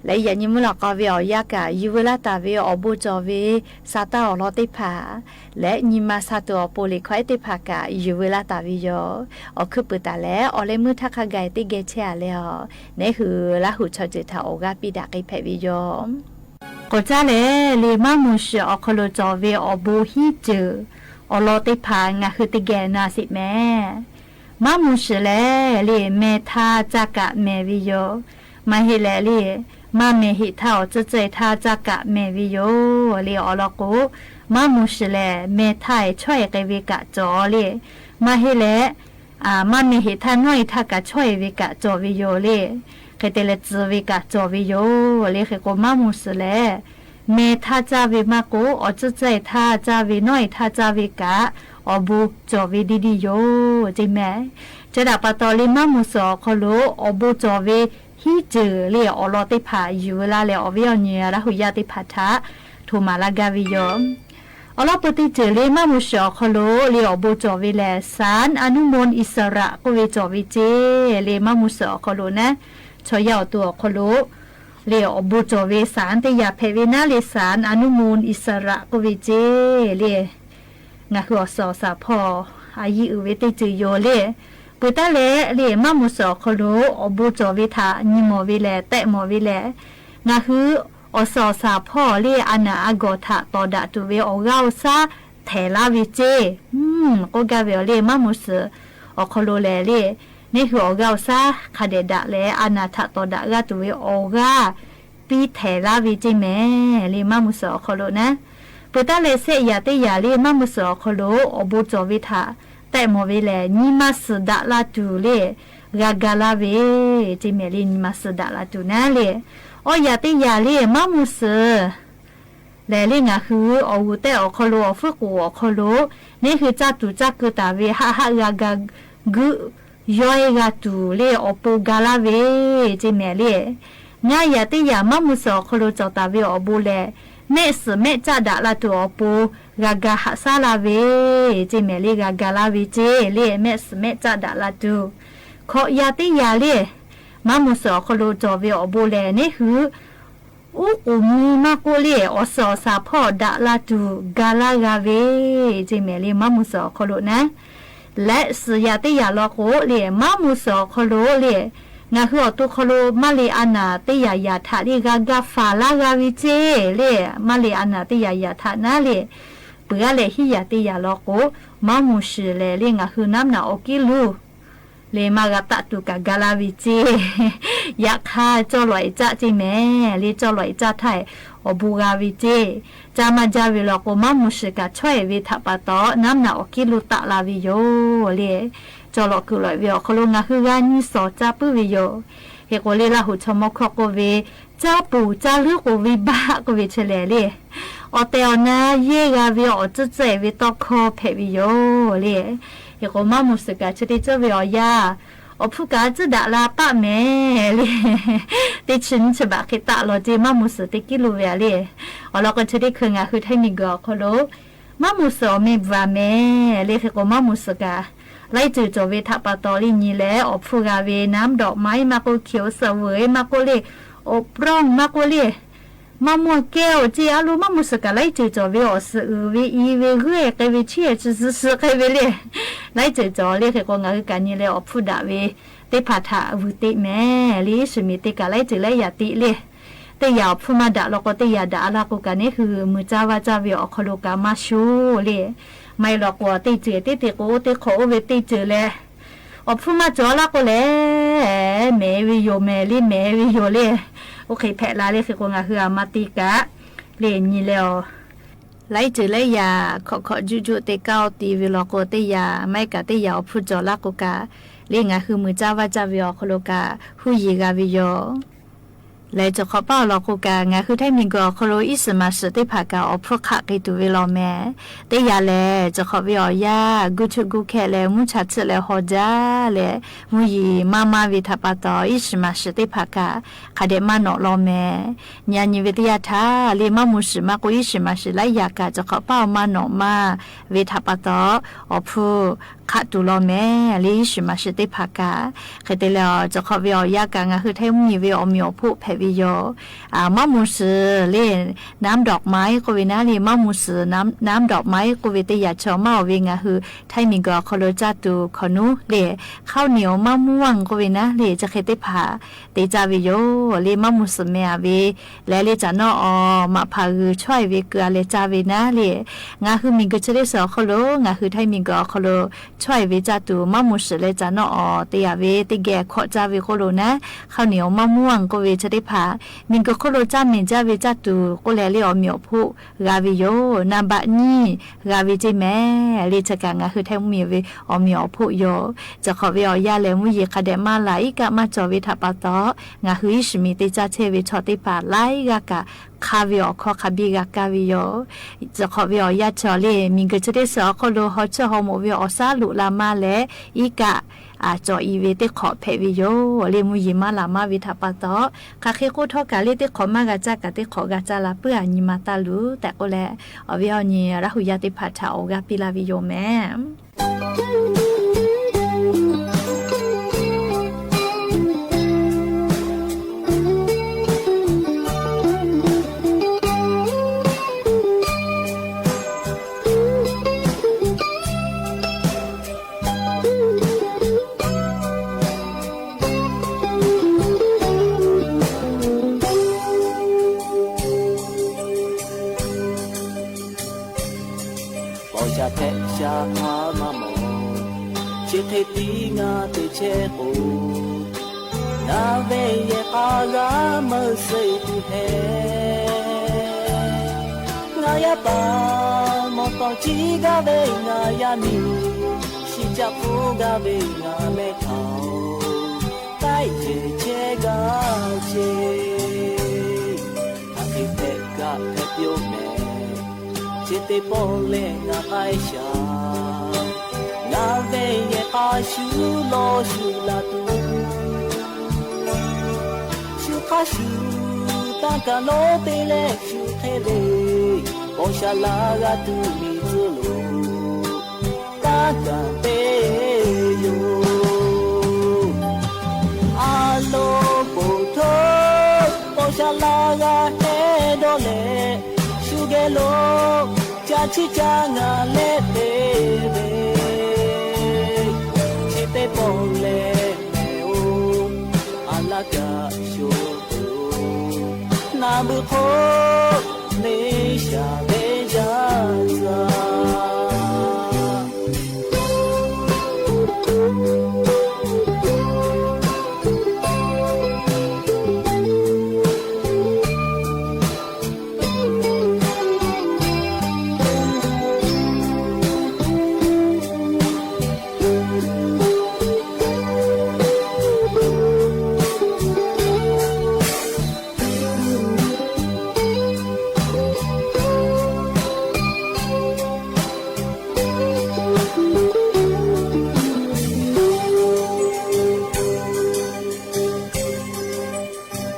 Leh yaꞈ nyi mvuhˇ lawꞈ k'aw ve awˬ yanˇ kaꞈ yuˬ veu laˇ taˍ ve awˬ bon cawˬ ve sa taˇ awˬ lawn teˇ hpaˍ leh nyi ma sha tuˬ awˬ pon liꞈ hkawˇ ehˉ teˇ hpaˍ kaꞈ yuˬ veu laˇ taˍ ve yoˬ. Awˬ hkuiˉ puiˍ taˍ leh awˬ leh meuˇ htaˇ hk'a gaˬ teˇ geh chehˇ-a leh-aˬ, neˉ hui Laˇ huˍ chaw ceuˬ htaꞈ awˬ g'aˇ piˇ daꞈ k'ai hpehꞈ ve yoˬ. K'awꞈ caˇ leh le, maˇ muˬ shiˍ awˬ hk'aw lo cawˬ ve awˬ bon hiˉ ceuˬ awˬ lawn teˇ hpaˍ ngaˬ hui teˇ geh na sheˍ mehˍ. Maˇ muˬ shiˍ lehˬ le, meh htaˇ caˇ kaꞈ meh ve yoˬ. Maˇ heˆ leh le, maˇ meh heꞈ htaˇ awˬ tcuhˇ tcuhˇ-e htaˇ caˇ kaꞈ meh ve yoˬ le. Awˬ lawn k'o, maˇ muˬ shiˍ lehˬ meh htaˇ-e chawˇ-e k'ai ve kaꞈ cawˬ le. Maˇ heˆ leh, maˇ meh heꞈ htaˇ nawˇ-e htaˇ kaꞈ chawˇ-e ve kaꞈ cawˬ ve yoˬ le. Hk'e te leh tcuh ve kaꞈ cawˬ ve yoˬ le. Hk'e k'o, maˇ muˬ shiˍ lehˬ meh htaˇ caˇ ve maˇ k'oˆ, awˬ tcuhˇ tcuhˇ-e htaˇ caˇ ve, nawˇ-e htaˇ caˇ ve kaꞈ awˬ bon cawˬ ve deˇ deˇ yoˬ ceˇ mehˍ. Chi htaꞈ pa taw le, maˇ muˬ shiˍ awˬ hk'aw lo awˬ bon cawˬ ve hiˉ ceuˬ le awˬ lawn teˇ hpaˍ yuˬ veu laˇ leh, awˬ viˉ awˬ nyi Laˇ huˍ yaˇ teˇ hpaˍ htaꞈ htoꞈ maˍ laˇ gaˇ ve yoˬ. Awˬ lawn peu teˇ ceuˬ le, maˇ muˬ shiˍ awˬ hk'aw lo le awˬ bon cawˬ ve lehˬ สารอนุมูลอิสระ k'oˆ ve cawˬ ve ceˇ le. Maˇ muˬ shiˍ awˬ hk'aw lo naˉ, chaw yaˇ awˬ to awˬ hk'aw lo le awˬ bon cawˬ ve สาร teˇ yaꞈ hpehꞈ ve naˉ le, สารอนุมูลอิสระ k'oˆ ve ceˇ le. Ngaˬ hui awˬ suhˍ awˬ shaˍ hpawˇ a yiˇ uiˍ ve teˇ ceuˬ yoˬ le. Peuˬ taˉ leh le, maˇ muˬ shiˍ awˬ hk'aw lo awˬ bon cawˬ ve htaꞈ nyi mawˬ ve lehˬ, tehˆ mawˬ ve lehˬ, ngaˬ hui awˬ suhˍ awˬ shaˍ hpawˇ le a naˍ a gawˬ htaꞈ tawˍ daꞈ tuˬ ve awˬ g'aˇ awˬ shaˉ htehˍ laˇ ve ceˇ k'oˆ gaˇ ve yoˬ le. Maˇ muˬ shiˍ awˬ hk'aw lo lehˬ le, neˉ hui awˬ g'aˇ awˬ shaˉ hk'a dehꞈ daꞈ leh a naˍ htaꞈ tawˍ daꞈ g'a tuˬ ve awˬ g'aˇ piˇ htehˍ laˇ ve ceˇ mehˍ le. Maˇ muˬ shiˍ awˬ hk'aw lo naˉ, peuˬ taˉ leh shehˆ yaꞈ teˇ yaꞈ le maˇ muˬ shiˍ awˬ hk'aw lo awˬ bon cawˬ ve htaꞈ tehˆ mawˬ ve lehˬ, nyi ma suhˍ daꞈ la tuˬ le g'a ga laˇ ve ceˇ mehˍ le. Nyi ma suhˍ daꞈ la tuˬ naˉ le. Awˬ yaꞈ teˇ yaꞈ le maˇ muˬ shiˍ lehˬ le, ngaˬ hui awˬ g'uˬ tehˆ awˬ hk'aw lo, awˬ hpfuhˇ k'oˍ awˬ hk'aw lo neˉ hui caˇ tuˬ caˇ keu taˍ ve haˆ haˆ g'a ga guˆ yawˇ-e g'a tuˬ le awˬ pon ga laˇ ve ceˇ mehˍ le. Ngaˇ yaꞈ teˇ yaꞈ maˇ muˬ shiˍ awˬ hk'aw lo cawˬ taˍ ve awˬ bon lehˬ, mehˆ suhˍ mehˆ caˆ daꞈ la tuˬ awˬ pon g'a ga haꞈ shaˉ la ve ceˇ mehˍ le. G'a ga laˇ ve ceˇ le, mehˆ suhˍ mehˆ caˆ daꞈ la tuˬ. Hkawꞈ yaꞈ teˇ yaꞈ le maˇ muˬ shiˍ awˬ hk'aw lo cawˬ ve awˬ bon lehˬ, neˉ hui uˉ k'oˍ mvuh maˇ k'oˆ le, awˬ suhˍ awˬ shaˍ hpawˇ daꞈ la tuˬ ga laˇ g'a ve ceˇ mehˍ le. Maˇ muˬ shiˍ awˬ hk'aw lo naˉ, leh suhˍ yaꞈ teˇ yaꞈ law k'o le, maˇ muˬ shiˍ awˬ hk'aw lo le, ngaˬ hui awˬ to hk'aw lo maˇ le a naˍ teˇ yaꞈ yaꞈ htaꞈ le g'a ga faˍ laˇ g'a ve ceˇ le. Maˇ le a naˍ teˇ yaꞈ yaꞈ htaꞈ naˉ le, peuˬ g'aˇ leh hiˉ yaꞈ teˇ yaꞈ law k'o, maˇ muˬ shiˍ lehˬ le ngaˬ hui naˉ mvuhˇ naꞈ awˬ kiˉ luˬ le maˇ g'a taˆ tuˬ kaꞈ ga laˇ ve ceˇ. Yaꞈ hk'aˇ, cawˇ lawꞈ-e caˆ ceˇ mehˍ le. Cawˇ lawꞈ-e caˆ htaˇ awˬ bon g'a ve ceˇ. Caˇ maˇ jaˇ ve law k'o, maˇ muˬ shiˍ kaꞈ chaweh ve htaꞈ pa taw, naˉ mvuhˇ naꞈ awˬ kiˉ luˬ taˆ la ve yoˬ le. Cawˇ lawꞈ kuiˬ lawꞈ ve awˬ hk'aw lo ngaˬ hui g'a nyi shawˍ caˇ puiˉ ve yoˬ. Hk'e k'o le, Laˇ huˍ chaw mawˇ hkawˇ k'oˆ ve, caˇ puˬ caˇ leuˉ k'oˍ ve baˆ k'oˆ ve chi lehˬ le, awˬ tehˬ awˬ na yehˇ g'a ve awˬ tcuhˇ tcuhˇ-e ve tawˇ hkawˇ hpehꞈ ve yoˬ le. Hk'e k'o, maˇ muˬ shiˍ kaꞈ chi teˇ ceuˬ ve awˬ yanˇ, awˬ hpfuhˇ kaꞈ tcuhˇ daꞈ la paˆ mehˍ le. Teˇ chi nyiˇ chi baꞈ hk'e taˆ lawˬ ceˇ maˇ muˬ shiˍ teˇ kiˉ lo ve a le. Awˬ lawn k'o, chi teˇ hkui ngaˬ hui htaiˇ miˬ guiˬ awˬ hk'aw lo maˇ muˬ shiˍ awˬ meh bvuhꞈ mehˍ le. Hk'e k'o, maˇ muˬ shiˍ kaꞈ laiˉ ceuˬ cawˬ ve htaꞈ pa taw le nyi leh, awˬ hpfuhˇ g'a ve น้ำดอกไม้ maˇ k'oˆ, เขียวเสวย maˇ k'oˆ le, อบร่อง maˇ k'oˆ le, maˇ mawˇ kehˇ-oˬ ceˇ a lo maˇ muˬ shiˍ kaꞈ laiˉ ceuˬ cawˬ ve awˬ suhˍ uiˍ ve i ve g'uiˇ-e k'ai ve chiˇ-e chi suh suh k'ai ve le. Laiˉ ceuˬ cawˬ le. Hk'e k'o, ngaˬ hui kaꞈ nyi leh awˬ hpfuhˇ daꞈ ve teˇ hpaˍ htaꞈ vuiˬ teꞈ mehˍ le. Yeˍsuˆ miˬ teˇ kaꞈ laiˉ ceuˬ laiˉ yaꞈ teꞈ le. Teˇ yaꞈ awˬ hpfuhˇ maˇ daꞈ law k'o, teˇ yaꞈ daꞈ a laˇ k'o kaꞈ, neˉ hui muiˬ caˇ vaˇ caˇ ve awˬ hk'aw lo kaꞈ maˇ shoˉ le. Maˇ heˆ law k'o, teˇ ceuˬ teˇ te k'o, teˇ hk'awꞈ oˇ ve teˇ ceuˬ leh, awˬ hpfuhˇ maˇ cawˬ laˇ k'o lehˬ, mehˍ ve yoˬ mehˍ le, mehˍ ve yoˬ le. Oˇ hk'e hpehꞈ la le hk'e k'o, ngaˬ hui aˬ ma te kaꞈ le nyi leh awˬ laiˉ ceuˬ laiˉ yaꞈ hkawꞈ hkawꞈ juˆ juˆ te kaˇ-oˆ ti ve law k'o, teˇ yaꞈ maˇ heˆ kaꞈ teˇ yaꞈ awˬ hpfuhˇ cawˬ laˇ k'o kaꞈ, le ngaˬ hui muiˬ caˇ vaˇ caˇ ve awˬ hk'aw lo kaꞈ huˉ yeˬ g'a ve yoˬ. Leh cawˬ hk'awꞈ paˇ awˬ lawn k'o kaꞈ, ngaˬ hui htaiˇ miˬguiˬ awˬ hk'aw lo iˉ shiˍ maˍ shiˍ teˇ hpaˍ kaꞈ awˬ hpfuhˇ hk'aˆ k'ai tuˬ ve law mehˍ. Teˇ yaꞈ lehˬ, cawˬ hk'awꞈ ve awˬ yanˇ guˇ chuˆ guˇ hkehˆ leh mvuhˇ cha tsuhˆ leh haw jaˇ leh, mvuhˇ yeˬ maˇ maˇ ve htaꞈ pa taw, iˉ shiˍ maˍ shiˍ teˇ hpaˍ kaꞈ hk'a dehꞈ maˇ nawꞈ law mehˍ. Nyi a nyi ve teˇ yanˇ htaˇ le, maˇ mvuh shiˍ maˇ k'oˆ, iˉ shiˍ maˍ shiˍ laiˉ yaꞈ kaꞈ cawˬ hk'awꞈ paˇ awˬ maˇ nawꞈ maˇ ve htaꞈ pa taw, awˬ hpfuhˇ hk'aˆ tuˬ law mehˍ le, iˉ shiˍ maˍ shiˍ teˇ hpaˍ kaꞈ. Hk'e te leh, cawˬ hk'awꞈ ve awˬ yanˇ kaꞈ ngaˬ hui htaiˇ mvuhˇ miˬ ve awˬ meꞈ awˬ hpoˆ hpehꞈ ve yoˬ. Maˇ mvuh shiˍ le, น้ำดอกไม้ k'oˆ ve naˉ le, maˇ mvuh shiˍ น้ำดอกไม้ k'oˆ ve teˇ yaꞈ chaw maˇ awˬ ve ngaˬ hui htaiˇ miˬguiˬ awˬ hk'aw lo caˇ tuˬ hkawꞈ nuˉ le, ข้าวเหนียวมะม่วง k'oˆ ve naˉ le, chi hk'e teˇ hpaˍ te caˇ ve yoˬ le. Maˇ mvuh shiˍ meh a ve leh le, caˬ nawˉ awˬ maꞈ hpaˍ g'uiˬ chaweh ve keu a leh caˇ ve naˉ le, ngaˬ hui miˬguiˬ chi teˇ shiˍ awˬ hk'aw lo, ngaˬ hui htaiˇ miˬguiˬ awˬ hk'aw lo chaweh ve caˇ tuˬ maˇ mvuh shiˍ leh caˬ nawˉ awˬ te a ve teˇ geh hkawꞈ caˇ ve k'oˆ lo naˉ, ข้าวเหนียวมะม่วง k'oˆ ve chi teˇ hpaˍ miˬguiˬ hk'oˆ lo caˇ mehˍ jaˇ ve caˇ tuˬ k'oˆ leh le awˬ meꞈ awˬ hpoˆ g'a ve yoˬ. นับ nyiˇ g'a ve ceˇ mehˍ le, chi kaꞈ ngaˬ hui htaiˇ mvuhˇ miˬ ve awˬ meꞈ awˬ hpoˆ yoˬ. Cawˬ hk'awꞈ ve awˬ yanˇ lehˬ, mvuhˇ yeˬ hk'a dehꞈ maˇ laˬ, iˉ kaˆ maˇ cawˬ ve htaꞈ pa taw, ngaˬ hui iˉ shiˍ miˍ te caˇ chehˇ ve chaw teˇ hpaˍ laiˉ g'aˇ kaꞈ hk'a ve awˬ hkawˇ hk'a biˇ g'a kaˇ ve yoˬ. Cawˬ hk'awꞈ ve awˬ yanˇ chi le, miˬguiˬ chi teˇ shiˍ awˬ hk'aw lo haw chiˇ haw moꞈ ve awˬ shaˉ loꞈ la maˇ leh, iˉ kaˆ cawˬ i ve teˇ hk'awꞈ hpehꞈ ve yoˬ le. Mvuhˇ yeˬ maˇ laˬ maˇ ve htaꞈ pa taw, hk'aˬ hk'e k'oˆ htawˇ kaꞈ le, teˇ hk'awꞈ maˇ g'a caˇ kaꞈ teˇ hk'awꞈ g'a caˇ la puiˉ a nyi ma taˇ luˬ tehꞈ k'oˆ leh, awˬ viˉ awˬ nyi Laˇ huˍ yaˇ teˇ hpaˍ htaꞈ awˬ g'aˇ piˇ laˇ ve yoˬ mehˍ. ပေႃးသြႃႇထႅတ်ႈသြႃႇဢႃႇမႃႇမေႃး ၶျေႇၶေႇတီႇငႃႇ တေၶျေႇၵူဝ် ငႃးဝေႇယႄႇၵႃႇရႃႇမႂ်ႇသေႇပူႇႁေႇ ငႃးယႃႉပႃႇ မေႃႇတေႃႇၶျီး ငႃးဝေႇငႃးယႃႉမီႇ သီႇၸႃႇၽူး ငႃးဝေႇငႃးမႄႈထဝ်ႈ တႆႈၶျေႇၶျေႇၵႃႇၶျေႇ ၶႃႈၶႂ်ႈပႅတ်ႈၵႃႈၶႂ်ႈပျူဝ်ႇမႄႈ ၶျေႇတေပေႃႈလႄႈငႃးၵႆႇသြႃႇ ငႃးဝေႇယႄႇၵႃႇ သူႇလေႃးသူႇလႃႇတူႇ သူႇၶႃႈသူႇ တၢင်းၵႃႈလေႃးတေလႄႈ သူႇၶႄႇလႄႈ ပေႃႈသြႃႇလႃႇၵႃႈ တူႇမီႇၸိူဝ်းလူဝ်ႇ တၢင်းၵႃႈတေယိူဝ်ႈ ဢႃႇလူဝ်ႇပူဝ်ႇထူဝ်း ပေႃႈသြႃႇလႃႇၵႃႈ ႁႄႉတေႃႈလႄႈ သူႇၵႄႇလူဝ်ႇ ၸႃႇၶျီးၸႃႇငႃႇလႄႈ တေႇဝေႇ ၶျေႇတေပေႃႈလႄႈမႄႈဢူဝ်း ဢလၵႃႇၸူဝ်ႇ ၼႃႈမိုဝ်းၶူဝ်း မႄႈသြႃႇမႄႈယႃႈ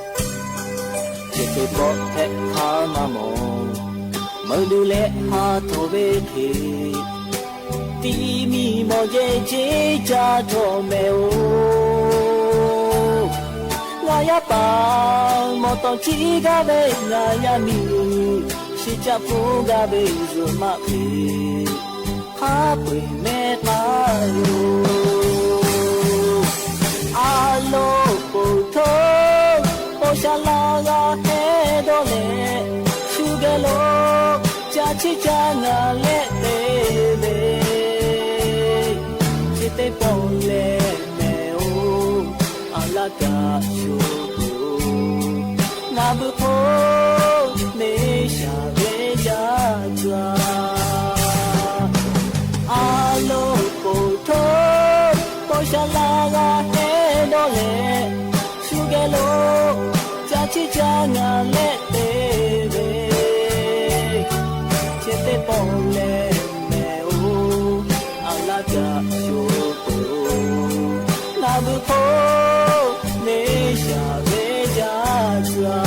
သြႃႇ Chi teˇ pawˆ hpehꞈ hk'a maˇ mawˬ, meuˇ duˬ leh ha htawꞈ ve hk'e, tiˇ miˇ mawˬ jehˇ ceˇ caˇ htawꞈ mehˍ oˬ. Ngaˬ yaˇ paˍ mawˬ tawˍ ciˉ gaˇ ve ngaˬ yaˇ miˇ, chi caˆ hpfuhˇ gaˇ ve zuhꞈ maˆ hk'e, hk'a peu-eˬ mehˉ k'ai yoˬ. A loˍ poˬ htoˇ, paw sha laˇ g'a heh dawˇ leh, shu geh lo ca chiˇ ca ngaˬ leh te ve, chi teˇ pawˆ leh mehˍ oˬ, a laˇ kaꞈ shu tuˬ. Ngaˬ beuꞈ hk'oˆ neˇ shaˍ ve yaˇ tcuh-a, a loˍ poˬ htoˇ paw sha laˇ g'a heh dawˇ leh, shu geh lo ca chiˇ caˇ ngaˬ leh te ve, chi teˇ pawˆ leh mehˍ-oˬ, a laˇ caꞈ sho peuˬ-oˬ. Ngaˬ beuꞈ hk'oˆ neˇ shaˍ ve yaˇ tcuh-a.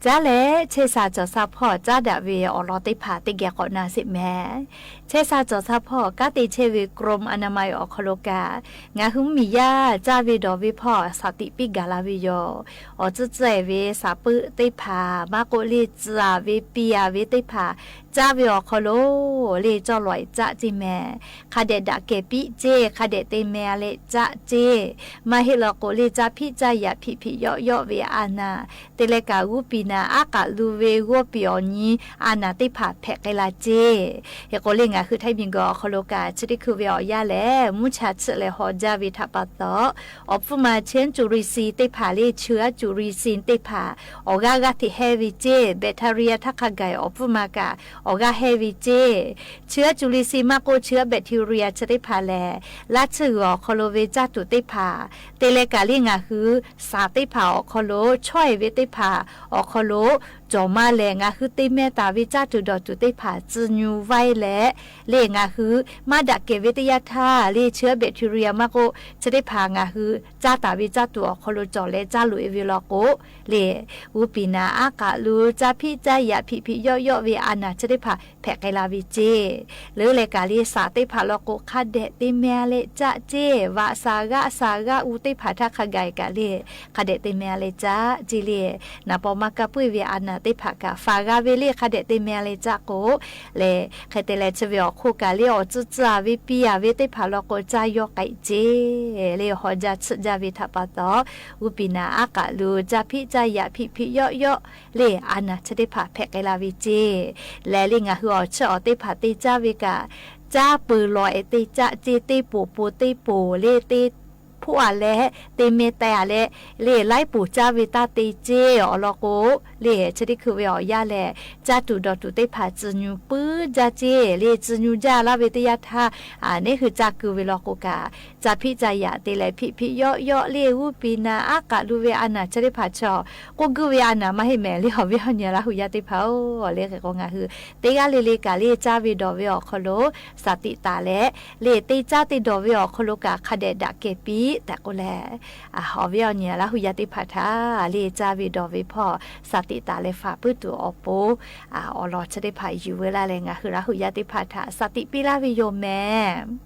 Caˉ leh chehˇ sha cawˬ sha hpawˇ caˉ daꞈ ve awˬ lawn teˇ hpaˍ teˇ geh k'awꞈ na sheˍ mehˍ. Chehˇ sha cawˬ sha hpawˇ kanˉ te chehˇ ve กรมอนามัย awˬ hk'aw lo kaꞈ, ngaˬ hui mvuhˇmiˬ yaˇ caˇ ve dawˬ ve hpawˇ shaˍ tiꞈ piˇ gaˬ la ve yoˬ. Awˬ tcuhˉ tcuhˉ-e ve shaˍ peuˆ teˇ hpaˍ maˇ k'oˆ, leˇ tcuh-a ve piˇ-a ve teˇ hpaˍ caˇ ve awˬ hk'aw lo, leˇ cawˇ lawˬ-e caˆ ceˇ mehˍ. Hk'a dehꞈ daꞈ kehˬ piˇ ceˇ, hk'a dehꞈ te meh-a leh caˆ ceˇ. Maˇ heˆ law k'o, leˇ caˇ hpiˆ caˇ yaꞈ hpiꞈ hpiꞈ yawˆ yawˆ ve a naˍ te leh kaꞈ, g'uˇ piˍ naˍ aˉ k'aꞈ lu ve g'awˇ piˍ awˬ nyi a naˍ teˇ hpaˍ hpehꞈ k'ai la ceˇ. Hk'e k'o, leˇ ngaˬ hui Htaiˇ miˬguiˬ awˬ hk'aw lo kaꞈ chi teˇ hkui ve awˬ yanˇ lehˬ, mvuhˇ cha chiˆ leh haw jaˇ ve htaꞈ pa taw, awˬ pfuhˇ ma เชื้อจุลินทรีย์ teˇ hpaˍ, leˇ เชื้อจุลินทรีย์ teˇ hpaˍ awˬ g'aˇ g'aˇ hteꞈ hehˇ ve ceˇ. Bacteria htaˇ hk'a gaˬ awˬ pfuhˇ ma kaꞈ awˬ g'aˇ hehˇ ve ceˇ. เชื้อจุลินทรีย์ maˇ k'oˆ, เชื้อแบคทีเรีย chi teˇ hpaˍ lehˬ, laˇ tsuhˇ g'uiˬ awˬ hk'aw lo ve caˇ tuˬ teˇ hpaˍ te leh kaꞈ, leˇ ngaˬ hui shaˍ teˇ hpaˍ awˬ hk'aw lo, chaweh ve teˇ hpaˍ awˬ hk'aw lo cawˬ maˇ leh, ngaˬ hui te meh taˍ ve caˇ tuˬ dawˬ tuˬ teˇ hpaˍ tcuh nyu vaiˇ leh, leˇ ngaˬ hui maˇ daꞈ kehˬ ve teˇ yanˇ htaˇ, leˇ เชื้อแบคทีเรีย maˇ k'oˆ, chi teˇ hpaˍ ngaˬ hui caˇ taˍ ve caˇ tuˬ awˬ hk'aw lo cawˬ leh caˇ loꞈ-e ve law k'o, leˇ g'uˇ piˍ naˍ aˉ k'aꞈ lu caˇ hpiˆ caˇ yaꞈ hpiꞈ hpiꞈ yawˆ yawˆ ve a naˍ chi teˇ hpaˍ hpehꞈ k'ai la ve ceˇ. Leuˉ leh kaꞈ, leˇ shaˍ teˇ hpaˍ law k'o, hk'a dehꞈ te meh-a leh caˆ ceˇ. Vaꞈ shaˍ g'aˆ shaˍ g'aˆ u teˇ hpaˍ htaˇ hk'a gaˬ kaꞈ, leˇ hk'a dehꞈ te meh-a leh caˆ ceˇ. Leˇ naˍ paw maˇ kaˇ puiˇ ve a naˍ teˇ hpaˍ kaꞈ faˍ g'a ve, leˇ hk'a dehꞈ te meh-a leh caˆ k'o, lehˬ hk'e te leh chi ve awˬ hk'oˆ kaꞈ, leˇ awˬ tcuhˉ tcuhˉ-a ve piˇ-a ve teˇ hpaˍ law k'o caˇ yawˇ k'ai ceˇ. Leˇ haw jaˇ tsuhˆ jaˇ ve htaꞈ pa taw, g'uˇ piˍ naˍ aˉ k'aꞈ lu caˇ hpiˆ caˇ yaꞈ hpiꞈ hpiꞈ yawˆ yawˆ, leˇ a naˍ chi teˇ hpaˍ hpehꞈ k'ai la ve ceˇ. Lehˬ, leˇ ngaˬ hui awˬ chiˇ awˬ teˇ hpaˍ te caˇ ve kaꞈ, caˇ peuˬ lawˬ-e te caˆ ceˇ. Teˇ poˬ poˬ teˇ poˬ leˇ te hpoˆ-a leh, te meh teh-a leh, leˇ laiˉ poˬ caˇ ve taˇ te ceˇ. Awˬ lawn k'o, leˇ chi teˇ hkui ve awˬ yanˇ lehˬ, caˇ tuˬ dawˬ tuˬ teˇ hpaˍ tcuh nyu puiˉ jaˇ ceˇ. Leˇ tcuh nyu jaˇ laˇ ve teˇ yanˇ htaˇ, neˇ hui caˇ kuiˬ ve law k'o kaꞈ, caˇ hpiˆ caˇ yaꞈ te leh hpiꞈ hpiꞈ yawˆ yawˆ, leˇ g'uˇ piˍ naˍ aˉ k'aꞈ lu ve a naˍ chi teˇ hpaˍ chaw k'oˆ guiˇ ve a naˍ maˇ heˆ mehˍ. Leˇ awˬ viˉ awˬ nyi Laˇ hu yaˇ teˇ hpaˍ-oˬ, leˇ hk'e k'o ngaˬ hui teˇ g'aˇ le le kaꞈ, leˇ caˇ ve dawˬ ve awˬ hk'aw lo shaˍ tiꞈ taˍ leh, leˇ te caˇ te dawˬ ve awˬ hk'aw lo kaꞈ hk'a dehꞈ daꞈ kehˬ piˇ tehꞈ k'oˆ leh, awˬ viˉ awˬ nyi Laˇ hu yaˇ teˇ hpaˍ htaꞈ leˇ caˇ ve dawˬ ve hpawˇ shaˍ tiꞈ taˍ leh faˍ puiˉ tuˬ awˬ pon, awˬ lawn chi teˇ hpaˍ yuˬ veu laˇ leh, ngaˬ hui Laˇ hu yaˇ teˇ hpaˍ htaꞈ shaˍ tiꞈ piˇ laˇ ve yoˬ mehˍ.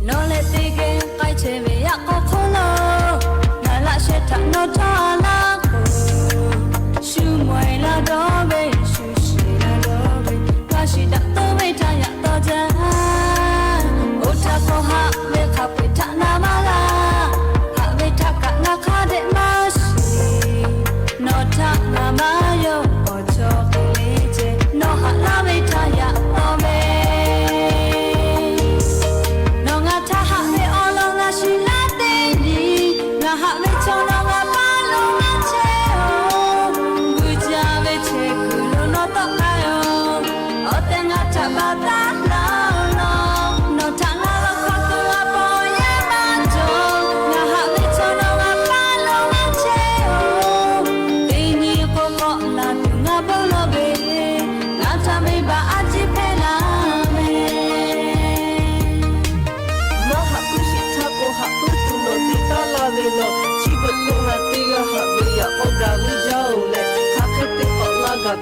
Nawˬ leh teˇ geh k'ai chehˇ ve yaꞈ k'aw hk'oˆ lo, ngaˬ laꞈ sheh htaꞈ nawˬ cawˇ laˇ k'o, shu mawˬ-e laˇ dawˇ ve, shu shiˍ laˇ dawˇ ve, hk'a shiˍ daꞈ toˇ ve htaꞈ yaꞈ taw jaˇ. Oˇ htaˇ k'o haꞈ ve hk'a peu-eˬ htaꞈ na maˇ g'aˇ, haꞈ ve htaꞈ kaꞈ ngaˬ hk'a dehꞈ maˇ shiˍ. Nawˬ htaꞈ ngaˬ maˇ yawˇ k'awꞈ cawˬ hk'e le ceh, nawˬ haꞈ laˇ ve htaꞈ yaꞈ taw ve. Nawˬ ngaˬ htaꞈ haꞈ ve awˬ lawn ngaˬ shiˍ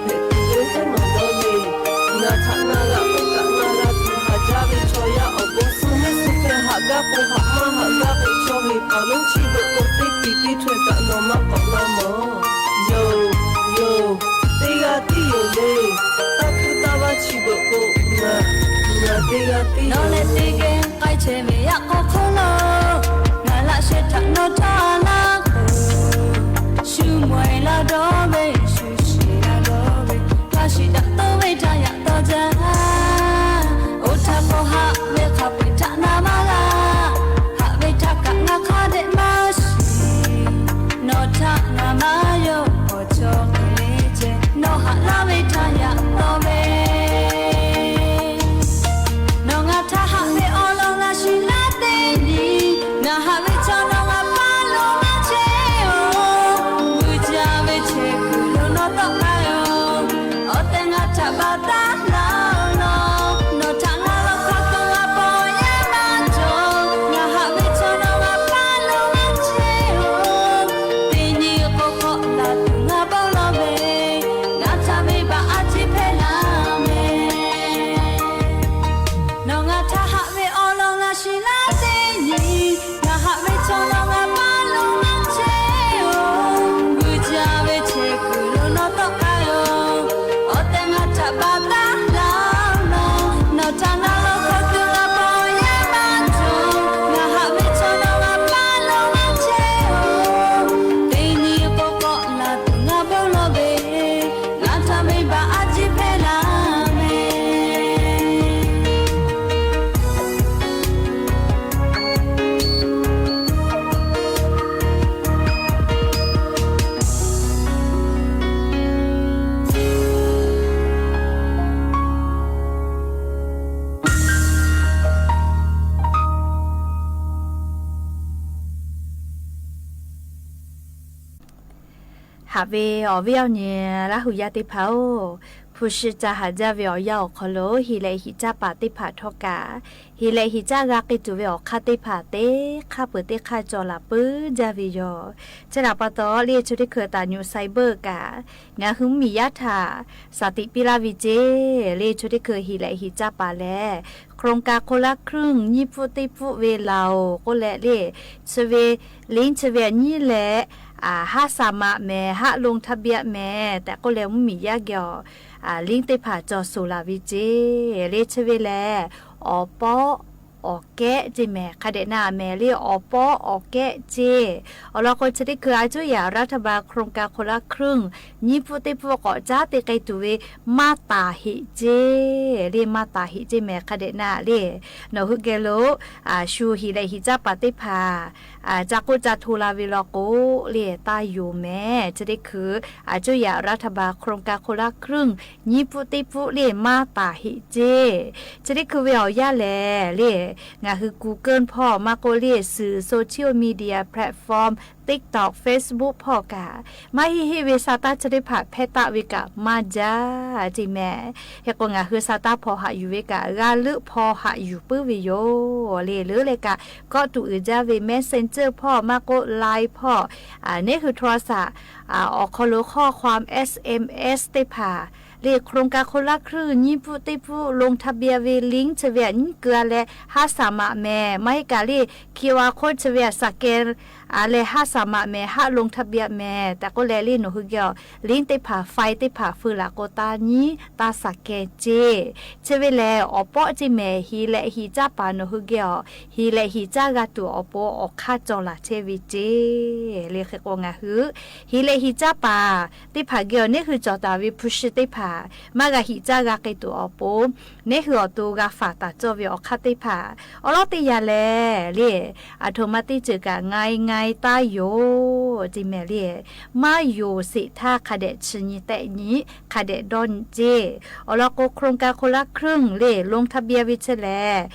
Hpehꞈ tuˬ ve teˇ maˬ dawˇ ve, ngaˬ htaꞈ na g'a k'oˆ kaꞈ na g'a tuˬ haˍ jaˇ ve chaw yaˇ awˬ bon suh mehˆ suh hpehˇ haꞈ gaˇ k'o haꞈ maˇ haꞈ gaˇ k'o chaw heˍ paˍ lonˉ chi beuꞈ k'o teˇ piˍ teˇ hkawehˇ kaꞈ nawˬ maˇ k'awꞈ la mawˬ. Yoˬ, yoˬ, teˇ g'aˇ tiˉ yoˬ le. Taˇ hkuˇ taˇ vaˇ chi beuꞈ k'o, ngaˬ, ngaˬ teˇ g'aˇ tiˉ yoˬ. Nawˬ lehˬ teˇ geh k'ai chehˇ ve yaꞈ k'aw hk'oˆ lo, ngaˬ laꞈ sheh htaꞈ nawˬ htaꞈ laˇ k'o, shu mawehˬ la dawˇ ve, shu shiˍ la dawˇ ve, hk'a shiˍ daꞈ tawˇ ve htaꞈ yaꞈ taw jaˇ. Oˇ htaˇ k'o haꞈ ve hk'a peu-eˬ htaꞈ na maˇ g'a. Haꞈ ve htaꞈ kaꞈ ngaˬ hk'a dehꞈ maˇ shiˍ. Nawˬ htaꞈ ngaˬ maˇ yawˇ awˬ cawˬ hk'e le ceh, nawˬ haꞈ laˇ ve htaꞈ yaꞈ taw ve. Nawˬ ngaˬ htaꞈ haꞈ ve awˬ lawn g'a shiˍ laˇ teˇ nyi, ngaˬ haꞈ ve chaw nawˬ ngaˬ paˇ lo maˇ chehˇ-oˬ. Vuiˬ jaˇ ve chehˇ kuiˬ lo nawˬ tawˆ k'ai yoˬ. Awˬ tehˬ ngaˬ htaꞈ baˬ taˉ laˇ-oˬ nawˬ, nawˬ htaꞈ ngaˬ lo hk'aw to g'a paw yaˇ maˇ cawˬ. Ngaˬ haꞈ ve chaw nawˬ ngaˬ paˇ lo maˇ chehˇ-oˬ. Teˇ nyi k'o hk'awꞈ laˬ tuˬ ngaˬ bon lawˬ ve, ngaˬ htaꞈ venˇ baˆ a ciˉ hpehˇ laˇ mehˍ. Nawˬ ngaˬ htaꞈ haꞈ ve awˬ lawn g'a shiˍ laˇ teˇ nyi, ngaˬ haꞈ ve chaw nawˬ ngaˬ paˇ lo maˇ chehˇ-oˬ. Vuiˬ jaˇ ve chehˇ kuiˬ lo nawˬ tawˆ k'ai yoˬ. Awˬ tehˬ ngaˬ htaꞈ baˬ taˉ laˇ-oˬ nawˬ, nawˬ htaꞈ ngaˬ lo hk'aw to g'a paw yaˇ maˇ cawˬ. Ngaˬ haꞈ ve chaw nawˬ ngaˬ paˇ lo maˇ chehˇ-oˬ. Teˇ nyi k'o hk'awꞈ laˬ tuˬ ngaˬ bon lawˬ ve, ngaˬ htaꞈ venˇ baˆ a ciˉ hpehˇ laˇ mehˍ. Haꞈ ve awˬ viˉ awˬ nyi Laˇ hu yaˇ teˇ hpaˍ-oˬ, hpu shi ca haˍ jaˇ ve awˬ yanˇ awˬ hk'aw lo heˍ leh heˍ caˇ paˍ teˇ hpaˍ htawˇ kaꞈ, heˍ leh heˍ caˇ g'a k'ai tuˬ ve awˬ hk'aˇ teˇ hpaˍ teˇ hk'aˇ peuˬ teˇ hk'aˇ cawˬ laˬ puiˉ jaˇ ve yoˬ. Chi htaꞈ pa taw le chi teˇ hkui taˍ nyu sai beuˆ kaꞈ, ngaˬ hui mvuhˇmiˬ yaˇ htaꞈ shaˍ tiꞈ piˇ laˇ ve ceˇ. Le chi teˇ hkui heˍ leh heˍ caˇ paˍ lehˬ, โครงการคนละครึ่ง nyiˇ pfuhˆ teˇ pfuhˆ ve laˬ-oˬ k'oˆ leh le, chi ve link chi ve nyiˇ leh, haˉ saˍ maꞈ mehˍ, haˉ ลงทะเบียน mehˍ tehꞈ k'oˆ leh mvuhˇmiˬ yaˇ geh awˬ link teˇ hpaˍ cawˬ suhˍ laˬ ve ceˇ. Le chi ve lehˬ, awˬ pawˆ awˬ kehˉ ceˇ mehˍ. Hk'a dehꞈ na mehˍ le, awˬ pawˆ awˬ kehˉ ceˇ. Awˬ lawn k'o chi teˇ hkui a cuˉ yaꞈ รัฐบาล โครงการคนละครึ่ง nyiˇ pfuhˆ teˇ pfuhˆ k'awꞈ caˉ te k'ai tuˬ ve maˇ taˍ heꞈ ceˇ. Le maˇ taˍ heꞈ ceˇ mehˍ. Hk'a dehꞈ na le, nawˬ hui geh lo shu heˍ leh heˍ caˇ paˍ teˇ hpaˍ ca k'oˆ ca hto la ve law k'o, le taˇ yonˍ mehˍ. Chi teˇ hkui a cuˉ yaꞈ รัฐบาล โครงการคนละครึ่ง nyiˇ pfuhˆ teˇ pfuhˆ le maˇ taˍ heꞈ ceˇ. Chi teˇ hkui ve awˬ yanˇ lehˬ le, ngaˬ hui Google hpawˇ maˇ k'oˆ le, suhˍ social media platform, TikTok, Facebook hpawˇ kaꞈ, maˇ heˆ heˆ ve sa taˇ chi teˇ hpaˍ hpehˇ taˆ ve kaꞈ maˇ jaˇ ceˇ mehˍ. Hk'e k'o ngaˬ hui sa taˇ hpaw haꞈ yuˬ ve kaꞈ g'a leuˆ hpaw haꞈ yuˬ puiˉ ve yoˬ. Le leuˉ leh kaꞈ, kawˆ tuˬ uiˍ jaˇ ve Messenger hpawˇ maˇ k'oˆ Line hpawˇ, neˉ hui โทรศัพท์ awˬ hk'aw lo ข้อความ SMS teˇ hpaˍ le โครงการคนละครึ่ง nyiˇ pfuhˆ teˇ pfuhˆ ลงทะเบียน ve link chi ve aꞈ nyiˉ keu-a leh haˉ saˍ maꞈ mehˍ, maˇ heˆ kaꞈ le QR code chi ve aꞈ saˍ kehˬ leh haˉ saˍ maꞈ mehˍ, haˉ ลงทะเบียน mehˍ tehꞈ k'oˆ leh le nawˬ hui geh awˬ link teˇ hpaˍ file teˇ hpaˍ feu laˬ k'o taˇ nyiˉ taˇ saˍ kehˬ ceˇ. Chi ve lehˬ awˬ pawˆ ceˇ mehˍ. Heˍ leh heˍ caˇ paˍ nawˬ hui geh awˬ heˍ leh heˍ caˇ g'a tuˬ awˬ pon awˬ hk'aˇ cawˬ laˬ chehˇ ve ceˇ. Le hk'e k'o ngaˬ hui heˍ leh heˍ caˇ paˍ teˇ hpaˍ geh awˬ neˉ hui cawˬ taˍ ve hpu shi teˇ hpaˍ maˇ g'a heˍ caˇ g'a k'ai tuˬ awˬ pon, neˉ hui awˬ to g'a faˍ taˍ cawˇ ve awˬ hk'aˇ teˇ hpaˍ awˉ lawˉ teˇ yanˇ lehˬ le, aˬ htoꞈ ma teˇ ceuˬ kaꞈ ง่ายๆ taˇ yonˍ ceˇ mehˍ le. Maˇ yonˍ sheˍ htaˇ hk'a dehꞈ chi nyi tehˆ nyi hk'a dehꞈ dawˇ nyi ceˇ. Awˬ lawn k'o โครงการคนละครึ่ง le ลงทะเบียน ve chi lehˬ,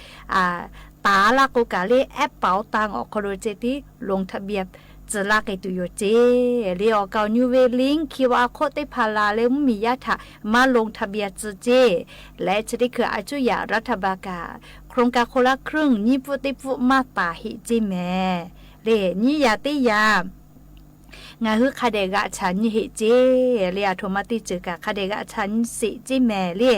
taˍ laˇ k'o kaꞈ le แอปเป๋าตัง awˬ hk'aw lo ceh tiˉ ลงทะเบียน tcuh laˇ k'ai tuˬ yoˬ ceˇ. Le awˬ kaˍ awˬ nyu ve link QR code teˇ hpaˍ laˬ leh mvuhˇmiˬ yaˇ htaꞈ maˇ ลงทะเบียน tcuh ceˇ. Leh chi teˇ hkui a cuˉ yaꞈ รัฐบาล kaꞈ โครงการคนละครึ่ง nyiˇ pfuhˆ teˇ pfuhˆ maˇ taˍ heꞈ ceˇ mehˍ. Le nyiˇ yaꞈ teˇ yaꞈ Ngaˬ hui hk'a dehꞈ g'aꞈ chaꞈ nyi heꞈ ceˇ le. Aˬ htoꞈ ma teˇ ceuˬ kaꞈ hk'a dehꞈ g'aꞈ chaꞈ nyi sheˍ ceˇ mehˍ le.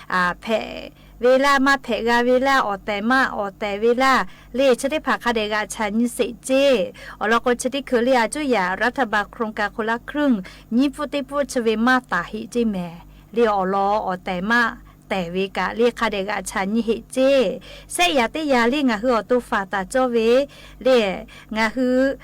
Hpehꞈ ve laˇ, maˇ hpehꞈ g'a ve laˇ, awˬ tehˬ maˇ awˬ tehˬ ve laˇ le, chi teˇ hpaˍ hk'a dehꞈ g'aꞈ chaꞈ nyi sheˍ ceˇ. Awˬ lawn k'o, chi teˇ hkui le အစိုးရ รัฐบาล โครงการคนละครึ่ง nyiˇ pfuhˆ teˇ pfuhˆ chi ve maˇ taˍ heꞈ ceˇ mehˍ le. Awˬ lawn awˬ tehˬ maˇ tehˬ ve kaꞈ le hk'a dehꞈ g'aꞈ chaꞈ nyi heꞈ ceˇ. Shehˆ yaꞈ teˇ yaꞈ le ngaˬ hui awˬ to faˍ taˍ cawˇ ve le, ngaˬ hui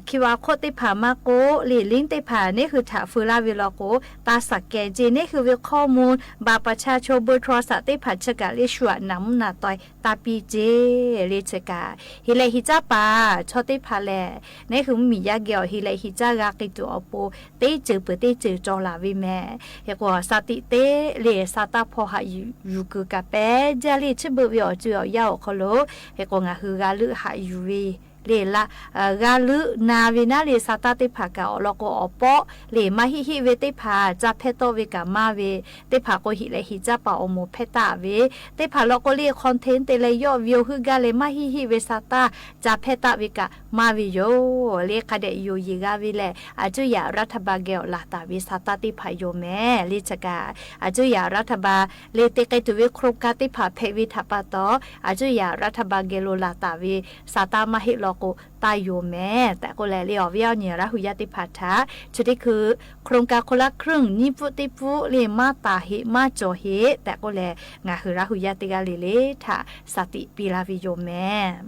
QR code teˇ hpaˍ maˇ k'oˆ le, link teˇ hpaˍ neˇ hui htaꞈ feu laˇ ve law k'o, taˇ สแกน ceˇ. Neˇ hui ve ข้อมูล บัตรประชาชน เบอร์โทรศัพท์ teˇ hpaˍ chi kaꞈ le shu aꞈ naˍ mvuhˇ naˍ taweh taˇ piˇ ceˇ le. Chi kaꞈ heˍ leh heˍ caˇ paˍ chaw teˇ hpaˍ lehˬ, neˇ hui mvuhˇmiˬ yaˇ geh awˬ heˍ leh heˍ caˇ g'a k'ai tuˬ awˬ pon teˇ ceuˬ peuˬ teˇ ceuˬ cawˬ laˬ ve mehˍ. Hk'e k'o, sa tiꞈ teˇ le sa taˇ hpaw haꞈ yuˬ kuiˬ kaꞈ pehˉ jaˇ le. Chi beuꞈ ve awˬ co awˬ yanˇ awˬ hk'aw lo, hk'e k'o ngaˬ hui g'a leuˆ haꞈ yuˬ ve le laˇ, g'a leuˆ na ve naˉ le sa taˇ teˇ hpaˍ kaꞈ awˬ lawn k'o, awˬ pawˆ le maˇ heˆ heˆ ve teˇ hpaˍ ca hpehˇ tawˆ ve kaꞈ maˇ ve, teˇ hpaˍ k'o heˍ leh heˍ caˇ paˍ awˬ moˍ hpehˇ taˍ ve, teˇ hpaˍ law k'o le คอนเทนต์ te leh yawˆ ve awˬ heuˆ gaˇ leh maˇ heˆ heˆ ve sa taˇ ca hpehˇ taˆ ve kaꞈ maˇ ve yoˬ le. Hk'a dehꞈ yonˍ yeˬ g'a ve lehˬ, อစိုးရ รัฐบาล geh awˬ laˬ taˍ ve sa taˇ teˇ hpaˍ yoˬ mehˍ le. Chi kaꞈ อစိုးရ รัฐบาล le te k'ai tuˬ ve โครงการ teˇ hpaˍ hpehꞈ ve htaꞈ pa taw, อစိုးရ รัฐบาล geh lo laˬ taˍ ve sa taˇ maˇ heˆ law k'o, taˇ yoˬ mehˍ tehꞈ k'oˆ leh le, awˬ viˉ awˬ nyi Laˇ hu yaˇ teˇ hpaˍ htaꞈ chi teˇ hkui โครงการคนละครึ่ง nyiˇ pfuhˆ teˇ pfuhˆ le maˇ taˍ heꞈ maˇ cawˬ heꞈ tehꞈ k'oˆ leh, ngaˬ hui Laˇ hu yaˇ teˇ g'aˇ le le htaꞈ sa tiꞈ piˇ laˇ ve yoˬ mehˍ.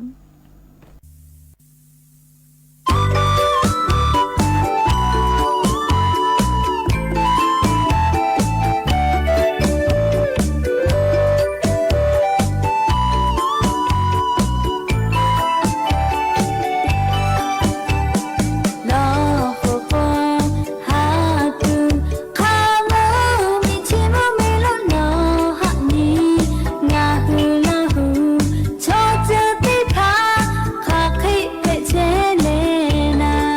Nawˬ hk'aw k'o, haꞈ tuˬ hk'a mvuhˇ miˬ chi mvuhˇ miˬ lo nawˬ haꞈ nyi, ngaˬ hui Laˇ hu chaw ceuˬ teˇ hpaˍ hk'aˬ hk'e hpehꞈ chehˇ le naˍ.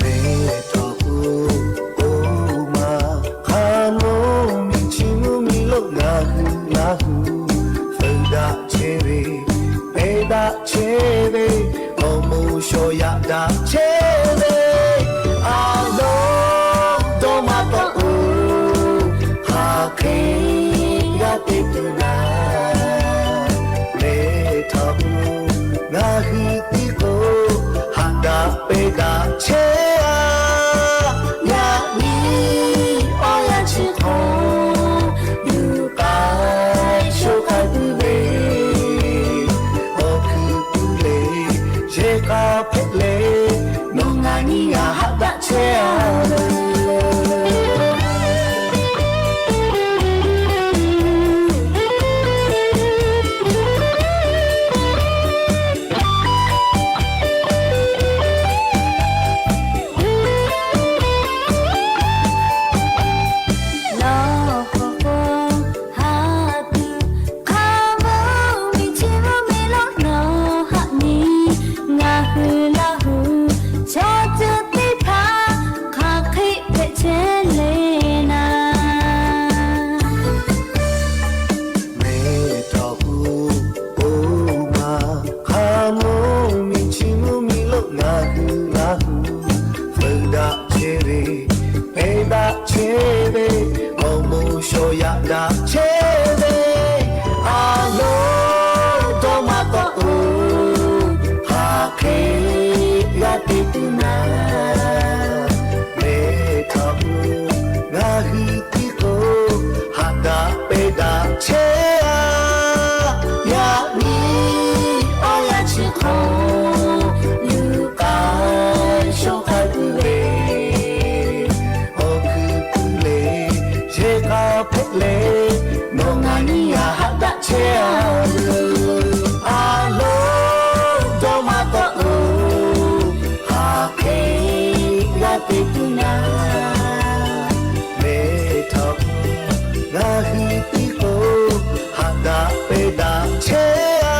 Mehˍ htaꞈ k'oˆ, oˇ maˬ hk'a mvuhˇ miˬ chi mvuhˇ miˬ lo ngaˬ hui Laˇ hu feuˍ daꞈ chehˇ ve, pehˬ daꞈ chehˇ ve, awˬ moˍ shawˍ yaꞈ daꞈ chehˇ ve, a loˍ dawˇ maˇ tawˆ k'o, hk'aˬ hk'e g'a te tuˬ naˍ. Mehˍ htaꞈ k'oˆ, ngaˬ hui tiˉ k'o haꞈ daꞈ pehˬ daꞈ chehˇ a. Yaꞈ nyi awˬ yanˇ chi hk'aw, luˬ k'ai shoˆ k'ai tuˬ ve, awˬ hkuiˉ puiˉ le, yehˬ k'a hpehꞈ le, nawˬ ngaˬ nyiˇ g'aˇ haꞈ daꞈ chehˇ a. Nawˬ hk'aw k'o, haꞈ tuˬ hk'a mvuhˇ miˬ chi mvuhˇ miˬ lo nawˬ haꞈ nyi, ngaˬ hui Laˇ hu chaw ceuˬ teˇ hpaˍ hk'aˬ hk'e hpehꞈ chehˇ le naˍ. Mehˍ htaꞈ k'oˆ, oˇ maˬ hk'a mvuhˇ miˬ chi mvuhˇ miˬ lo ngaˬ hui Laˇ hu feuˍ daꞈ chehˇ ve, pehˬ daꞈ chehˇ ve, awˬ moˍ shawˍ yaꞈ daꞈ chehˇ ve, a loˍ dawˇ maˇ tawˆ k'o, hk'aˬ hk'e g'a te tuˬ naˍ. Mehˍ htaꞈ k'oˆ, ngaˬ hui tiˉ k'o haꞈ daꞈ pehˬ daꞈ chehˇ a. Yaꞈ nyi awˬ yanˇ chi hk'aw, luˬ k'ai shoˆ k'ai tuˬ ve, awˬ hkuiˉ puiˉ le, yehˬ k'a hpehꞈ le, nawˬ ngaˬ nyiˇ g'aˇ haꞈ daꞈ chehˇ a. A loˍ dawˇ maˇ tawˆ k'o, hk'aˬ hk'e g'a te tuˬ naˍ. Mehˍ htaꞈ k'oˆ, ngaˬ hui tiˉ k'o haꞈ daꞈ pehˬ daꞈ chehˇ a.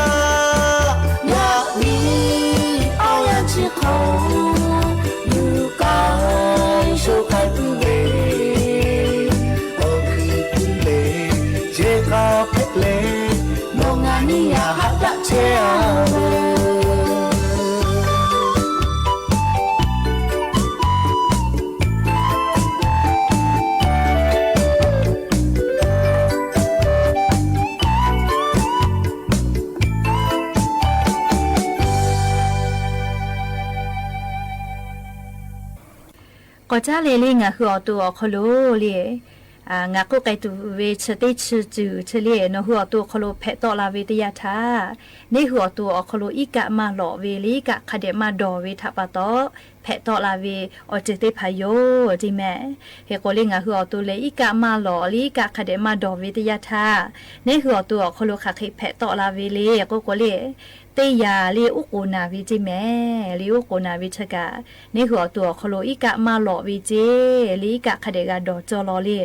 Yaꞈ nyi awˬ yanˇ chi hk'aw, luˬ k'ai shoˆ k'ai tuˬ ve, awˬ hkuiˉ puiˉ le, yehˬ k'a hpehꞈ le, nawˬ ngaˬ nyiˇ g'aˇ haꞈ daꞈ chehˇ a. Awˬ caˉ lehˬ le, ngaˬ hui awˬ to awˬ hk'aw lo le, ngaˬ k'oˆ k'ai tuˬ ve chi teˇ chi ceuˬ chi le, nawˬ hui awˬ to awˬ hk'aw lo hpehꞈ tawˆ la ve teˇ yanˇ htaˇ, neˇ hui awˬ to awˬ hk'aw lo iˉ kaˆ maˇ lawꞈ ve le, iˉ kaˆ hk'a dehꞈ maˇ dawˬ ve htaꞈ pa taw, hpehꞈ tawˆ la ve awˬ ceuˬ teˇ hpaˍ yoˬ ceˇ mehˍ. Hk'e k'o le, ngaˬ hui awˬ to leh iˉ kaˆ maˇ lawꞈ le, iˉ kaˆ hk'a dehꞈ maˇ dawˬ ve teˇ yanˇ htaˇ, neˇ hui awˬ to awˬ hk'aw lo hk'aˬ hk'e hpehꞈ tawˆ la ve le k'oˆ k'o le, teˇ yanˇ le uˉ k'oˍ naˍ ve ceˇ mehˍ. Le uˉ k'oˍ naˍ ve chi kaꞈ, neˇ hui awˬ to awˬ hk'aw lo iˉ kaˆ maˇ lawꞈ ve ceˇ le, iˉ kaˆ hk'a dehꞈ g'a dawˬ cawˇ law le.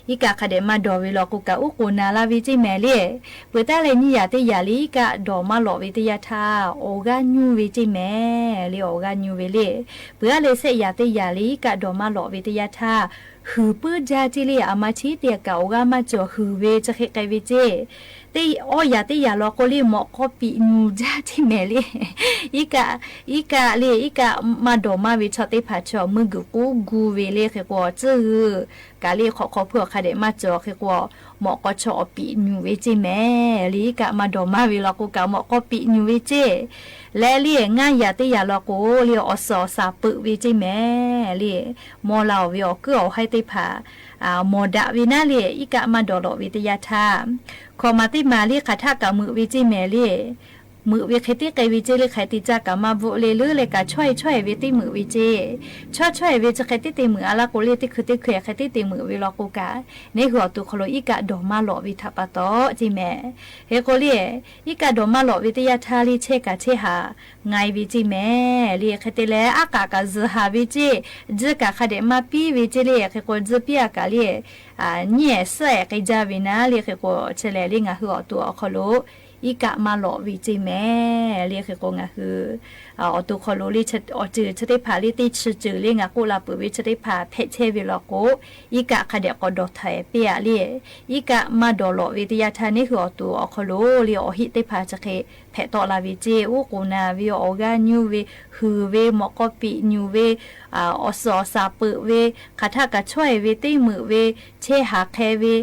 Iˉ kaˆ hk'a dehꞈ maˇ dawˬ ve law k'o kaꞈ uˉ k'oˍ naˍ la ve ceˇ mehˍ le. Peuˬ taˉ leh nyiˇ yanˇ teˇ yanˇ le iˉ kaˆ dawˬ maˇ lawꞈ ve teˇ yanˇ htaˇ, awˬ g'aˇ nyuˇ ve ceˇ mehˍ le, awˬ g'aˇ nyuˇ ve le. Peuˬ aˉ leh shehˆ yanˇ teˇ yanˇ le iˉ kaˆ dawˬ maˇ lawꞈ ve teˇ yanˇ htaˇ, huiˍ puiˉ jaˇ ceˇ le, aˬ ma chi teˇ kaꞈ awˬ g'aˇ maˇ cawˬ huiˍ ve chi hk'e k'ai ve ceˇ. Teˇ awˇ yanˇ teˇ yanˇ law k'o le mawꞈ k'aw piꞈ nyuˬ jaˇ ceˇ mehˍ le. Iˉ kaˆ, iˉ kaˆ le iˉ kaˆ maˇ dawˬ maˇ ve chaw teˇ hpaˍ chaw meuˇ guiˬ k'uˉ gu ve le hk'e k'o, tcuhˇ g'uiˬ kaꞈ le hk'awꞈ hk'aw hpui awˬ hk'a dehꞈ maˇ cawˬ hk'e k'o, mawꞈ k'aw chaw awˬ piꞈ nyuˬ ve ceˇ mehˍ le. Iˉ kaˆ maˇ dawˬ maˇ ve law k'o kaꞈ mawꞈ k'aw piꞈ nyuˬ ve ceˇ. Leh le ngaˇ yanˇ teˇ yanˇ law k'o le awˬ suhˍ awˬ shaˍ peuꞈ ve ceˇ mehˍ le. Mawˇ la oˬ ve awˬ kuiˉ awˬ haiˇ teˇ hpaˍ mawˬ daꞈ ve naˉ le, iˉ kaˆ maˇ dawˬ lawꞈ ve teˇ yanˇ htaˇ, hkawꞈ maˍ teˇ maˍ le hk'aˬ htaˆ kaꞈ meuꞈ ve ceˇ mehˍ le. Meuꞈ ve hk'e teˇ k'ai ve ceˇ le, hk'aˬ hk'e te caˇ kaꞈ maˇ bvuhꞈ le, leuˉ leh kaꞈ chawˇ e chawˇ e ve teˇ meuꞈ ve ceˇ. Chawˇ chawˇ e ve chi hk'e teˇ te meuꞈ a laˇ k'o le, teˇ hkui teˇ hkui hk'e teˇ te meuꞈ ve law k'o kaꞈ, neˇ hui awˬ to hk'aw lo iˉ kaˆ dawˬ maˇ lawꞈ ve htaꞈ pa taw ceˇ mehˍ. Hk'e k'o le, iˉ kaˆ dawˬ maˇ lawꞈ ve teˇ yanˇ htaˇ le chehˇ kaꞈ chehˇ haˍ nga e ve ceˇ mehˍ le. Hk'e te leh aˉ k'aꞈ kaꞈ zuhˬ haˍ ve ceˇ, tzuhˇ kaꞈ hk'a dehꞈ maˇ piˇ ve ceˇ le. Hk'e k'o tzuhˇ piˇ a kaꞈ le, nyiˇ ehˍ suhˉ ehˍ k'ai jaˇ ve naˉ le. Hk'e k'o chi lehˬ le ngaˬ hui awˬ to awˬ hk'aw lo iˉ kaˆ maˇ lawꞈ ve ceˇ mehˍ le. Hk'e k'o ngaˬ hui awˬ to hk'aw lo le awˬ ceuˬ chi teˇ hpaˍ le teˇ chi ceuˬ le ngaˬ k'oˆ la peuˬ ve chi teˇ hpaˍ hpehꞈ chehˇ ve law k'o, iˉ kaˆ hk'a dehꞈ k'awꞈ dawˬ htaiˍ piˇ a le. Iˉ kaˆ maˇ dawˬ lawꞈ ve teˇ yanˇ htaˇ neˇ hui awˬ to awˬ hk'aw lo le awˬ heˆ teˇ hpaˍ chi hk'e hpehꞈ tawˆ la ve ceˇ, uˉ k'oˍ naˍ ve, awˬ g'aˇ nyuˇ ve, huiˍ ve, mawꞈ k'aw piꞈ nyuˬ ve, awˬ suhˍ awˬ shaˍ peuꞈ ve, hk'aˬ htaˆ kaꞈ chawˇ e ve teˇ meuꞈ ve, chehˇ haˍ hk'e ve,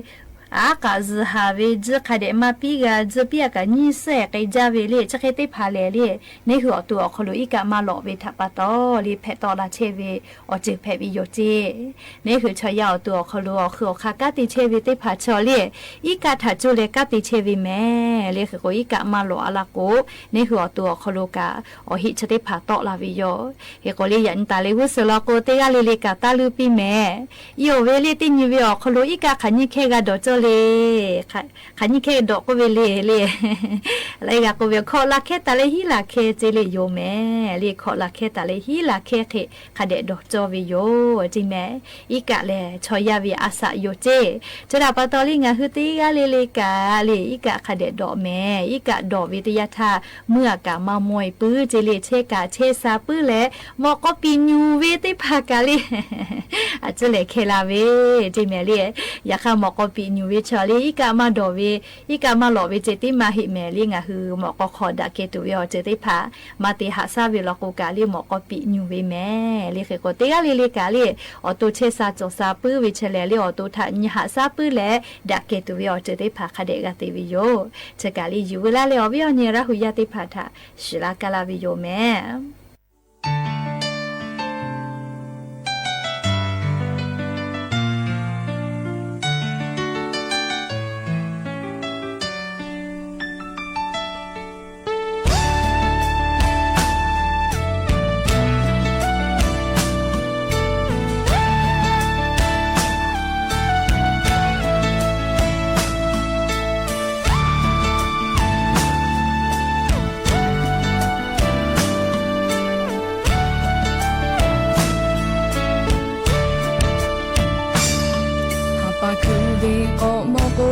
aˉ k'aꞈ zuhˬ haˍ ve, tzuhˇ hk'a dehꞈ maˇ piˇ g'a, tzuhˇ piˇ a kaꞈ nyiˇ suhˉ ehˍ k'ai jaˇ ve le. Chi hk'e teˇ hpaˍ lehˬ le, neˇ hui awˬ to awˬ hk'aw lo iˉ kaˆ maˇ lawꞈ ve htaꞈ pa taw le hpehꞈ tawˆ la chehˇ ve awˬ ceuˬ hpehꞈ ve yoˬ ceˇ. Neˇ hui chaw yaˇ awˬ to awˬ hk'aw lo awˬ hui awˬ hk'aˇ kanˉ te chehˇ ve teˇ hpaˍ chaw le, iˉ kaˆ htaꞈ coˇ leh kanˉ te chehˇ ve mehˍ le. Hk'e k'o iˉ kaˆ maˇ lawꞈ a laˇ k'o, neˇ hui awˬ to awˬ hk'aw lo kaꞈ awˬ heˆ chi teˇ hpaˍ tawˆ la ve yoˬ. Hk'e k'o le yaꞈ nyi taˍ leh g'uˇ suhˍ law k'o teˇ g'aˇ le le kaꞈ taˇ luˇ piˇ mehˍ. Iˉ oˬ ve le teˇ nyi ve awˬ hk'aw lo iˉ kaˆ hk'aˬ nyiˇ hkehˇ g'a dawˬ cawˇ le. Hk'aˬ nyiˇ hkehˇ dawˬ k'oˆ ve le le, leh g'a k'oˆ ve hkawꞈ la hkehˇ taˍ leh hiˉ la hkehˇ ceˇ le yoˬ mehˍ le. Hkawꞈ la hkehˇ taˍ leh hiˉ la hkehˇ hk'e hk'a dehꞈ dawˬ cawˇ ve yoˬ ceˇ mehˍ. Iˉ kaˆ lehˬ chaw yaˇ ve a shaꞈ yoˬ ceˇ. Chi htaꞈ pa taw le ngaˬ hui teˇ g'aˇ le le kaꞈ le iˉ kaˆ hk'a dehꞈ dawˬ mehˍ. Iˉ kaˆ dawˬ ve teˇ yanˇ htaˇ meuˇ a kaꞈ maˇ mawˇ e puiˉ ceˇ le, chehˇ kaꞈ chehˇ sha puiˉ leh mawꞈ k'aw piꞈ nyuˬ ve teˇ hpaˍ kaꞈ le a ciˉ lehˬ hkeh la ve ceˇ mehˍ le. Yaꞈ hk'aˇ mawꞈ k'aw piꞈ nyuˬ ve chaw le iˉ kaˆ maˇ dawˬ ve, iˉ kaˆ maˇ lawꞈ ve ceh tiˉ maˇ heˆ mehˍ le. Ngaˬ hui mawꞈ k'aw hk'aw daꞈ keh tuˬ ve awˬ ceuˬ teˇ hpaˍ maˇ te haꞈ shaˉ ve law k'o kaꞈ le mawꞈ k'aw piꞈ nyuˬ ve mehˍ le. Hk'e k'o teˇ g'aˇ le le kaꞈ le awˬ to chehˇ sha cawˬ sha puiˉ ve chi lehˬ le awˬ to htaꞈ nyi haꞈ shaˉ puiˉ leh daꞈ keh tuˬ ve awˬ ceuˬ teˇ hpaˍ hk'a dehꞈ g'a te ve yoˬ. Chi kaꞈ le yuˬ veu laˇ leh awˬ viˉ awˬ nyi Laˇ huˍ yaˇ teˇ hpaˍ htaꞈ shiˍ laˇ kaˇ laˇ ve yoˬ mehˍ. Haˍ paˍ hkuiˉ ve k'awꞈ mawˬ k'o,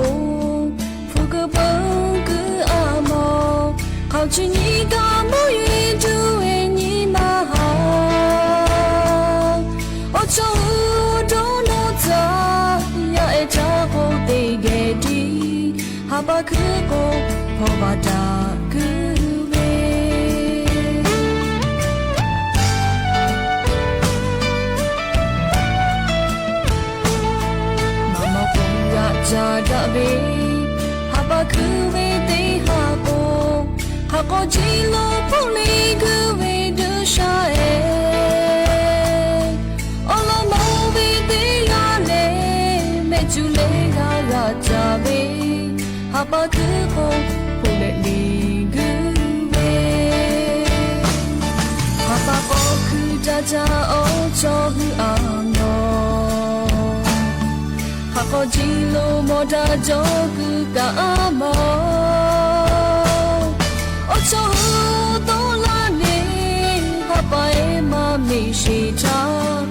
hpu kuiˬ peuˬ kuiˬ a mawˬ, hk'aoˍ chi nyi kaꞈ mawˬ e tuˬ ve nyi ma ha. Awˬ cawˬ uˉ dawˇ nawˇ tcuh yaˇ ehˉ caˇ k'o teˇ geh tiˉ, haˍ paˍ hkuiˉ k'o hpaw baˬ daꞈ kuiˬ ve. Maꞈ mawˬ k'o g'aꞈ ca daꞈ ve, haˍ paˍ hkuiˉ ve teˇ haˉ k'o, hk'aˬ k'aw jiˇ lo hpoˆ le guˇ ve duˇ sha ehˉ. Awˬ lawn ma ha pa hkuiˉ k'o, hpu leh liꞈ guiˇ ve, ha pa k'awꞈ hkuiˇ daꞈ jaˇ awˬ chaw hui a mawˬ. Hk'aˬ k'aw ji lo mawˬ daꞈ jaw kuiˬ kaꞈ a mawˬ. Awˬ chaw hui dawˇ laˇ le, ha pa ehˉ maˇ meꞈ sheˍ htaˇ,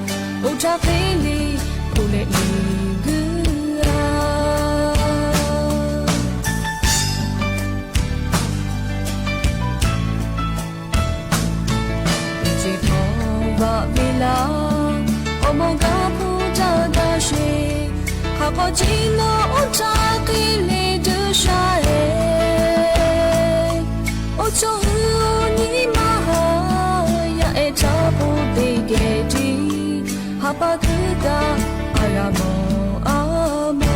oˇ htaˇ hk'e le, hpu leh liꞈ guiˇ a. Teˇ ceuˬ htaw vaꞈ ve laˇ, awˬ mawˬ gaˇ hpu htaˇ gaˇ sheˍ. Hk'aˬ k'aw ji lo oˇ htaˇ hk'e le duˬ sha e. Awˬ chaw hui nyi ma ha, yaˇ ehˉ htaˇ k'o teˇ geh tiˉ, ha pa hkuiˉ kaꞈ a g'a mawˬ a mawˬ.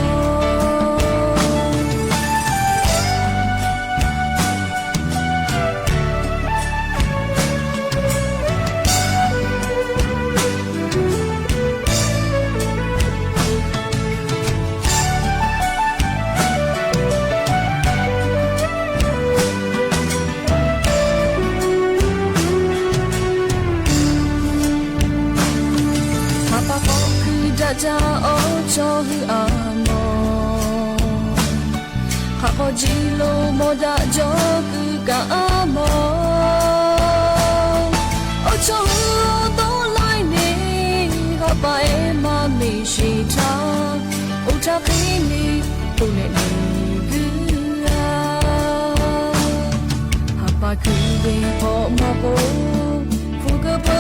Ha pa k'awꞈ hkuiˇ daꞈ jaˇ awˬ chaw hui a mawˬ. Hk'aˬ k'aw ji lo mawˬ daꞈ jaw kuiˬ kaꞈ a mawˬ. Awˬ chaw hui dawˇ laˇ le, ha pa ehˉ maˇ meꞈ sheˍ htaˇ, oˇ htaˇ hk'e le, hpu leh liꞈ guiˇ a. Ha pa hkuiˇ ve k'awꞈ mawˬ k'o, hpu kuiˬ hpu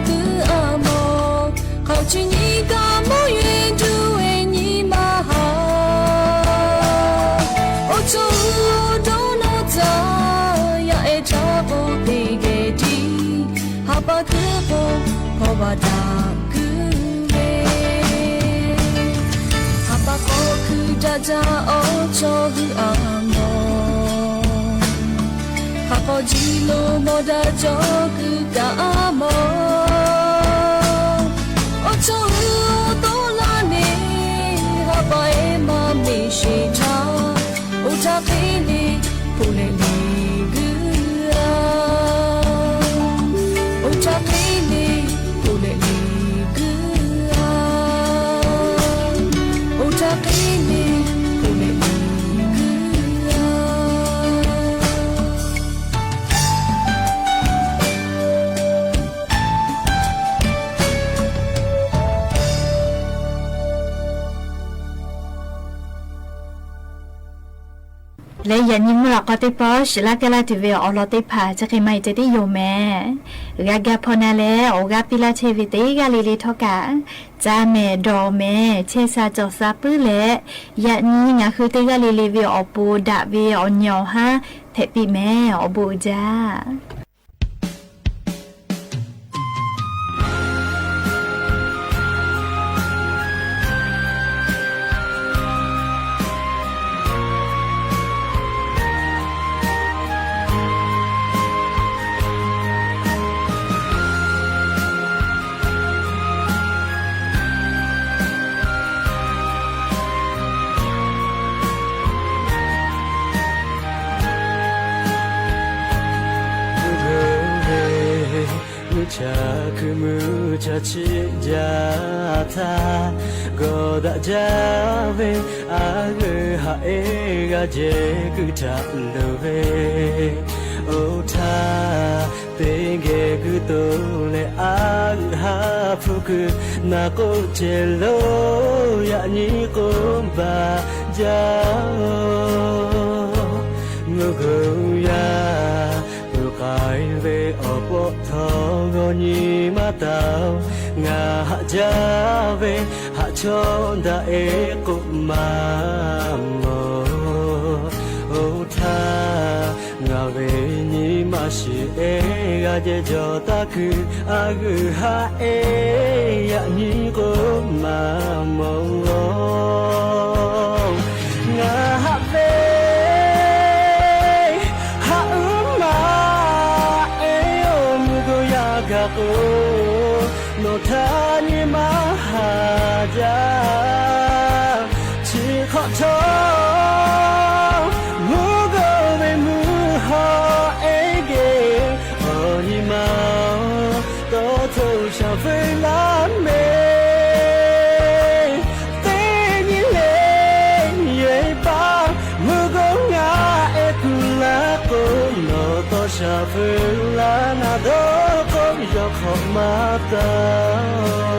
kuiˬ a mawˬ. Hk'aˬ chi nyi kaꞈ mawˇ yeˬ duˬ ve nyi ma ha. Awˬ chaw hui dawˇ nawˇ tcuh, yaˇ ehˉ htaˇ k'o teˇ geh tiˉ, ha pa hkuiˉ k'o hpaw baˬ daꞈ kuiˬ ve. Ha pa k'awꞈ hkuiˇ daꞈ jaˇ awˬ chaw hui a mawˬ. Hk'aˬ k'aw ji lo mawˬ daꞈ jaw kuiˬ kaꞈ a mawˬ. Awˬ chaw hui dawˇ laˇ le, ha pa ehˉ maˇ meꞈ sheˍ htaˇ, oˇ htaˇ hk'e le, hpu leh liꞈ guiˇ a. Oˇ htaˇ hk'e le, hpu leh liꞈ guiˇ a. Oˇ htaˇ hk'e le, hpu leh liꞈ guiˇ a. Leh yaꞈ nyi mvuhˇ laꞈ k'aw teˇ pawˆ shiˍ laˇ kaˇ laˇ tuˬ ve awˬ lawn teˇ hpaˍ chi hk'e maˇ heˆ ceh tiˉ yoˬ mehˍ. G'a gaˇ hpawˇ na leh awˬ g'aˇ piˇ laˇ chehˇ ve teˇ g'aˇ le le htawˇ kaꞈ, ca mehˍ dawˬ mehˍ chehˇ sha cawˬ sha puiˉ leh, yaꞈ nyi ngaˬ hui teˇ g'aˇ le le ve awˬ pon daꞈ ve awˬ nyi awˬ haˉ hpehꞈ piˇ mehˍ. Awˬ bon uiˍ jaˇ. Mvuhˇ cha hkui mvuhˇ cha chiˆ jaˇ htaˇ, g'awˬ daꞈ jaˇ ve a g'euˆ haꞈ e g'a jehˬ kuiˬ htaꞈ loˍ ve, oˇ htaˇ teˇ geh kuiˬ to leh a g'euˆ haꞈ hpu kuiˬ naˬ k'oˆ ceh lo yaꞈ nyi k'oˆ baˬ jaˇ oˬ. Mvuhˇ g'uˇ yaˇ peuˬ k'ai ve awˬ pawˆ htawˇ g'awˇ nyi maˇ taˍ oˬ. Ngaˬ haꞈ jaˇ ve haꞈ chawˇ daꞈ e k'oˆ maˇ mawˬ. Oˇ htaˇ ngaˬ ve nyi ma shiˍ e g'a jehˬ jawˬ taˇ kuiˬ a g'euˆ haꞈ e yaꞈ nyi k'oˆ maˇ mawˬ oˬ. Ngaˬ haꞈ ve haꞈ uˉ maꞈ e oˬ, mvuhˇ g'uˇ yaˇ gaˬ k'o nawˬ htaˇ nyi ma haꞈ jaˇ. Chi Hk'awꞈ htawˇ, mvuhˇ g'awˇ ve mvuhˇ hawˉ ehˉ geh, awˬ nyi ma-oˬ, tawˇ htoꞈ shaˍ feu laˇ mehˍ. Teˇ nyi le yehˬ paˍ mvuhˇ g'awˇ ngaˬ ehˉ kuˬ laˇ k'o, nawˬ tawˇ shaˍ feu laˇ naˍ dawˇ k'o, yawˇ hk'awꞈ maˇ taˍ-oˬ.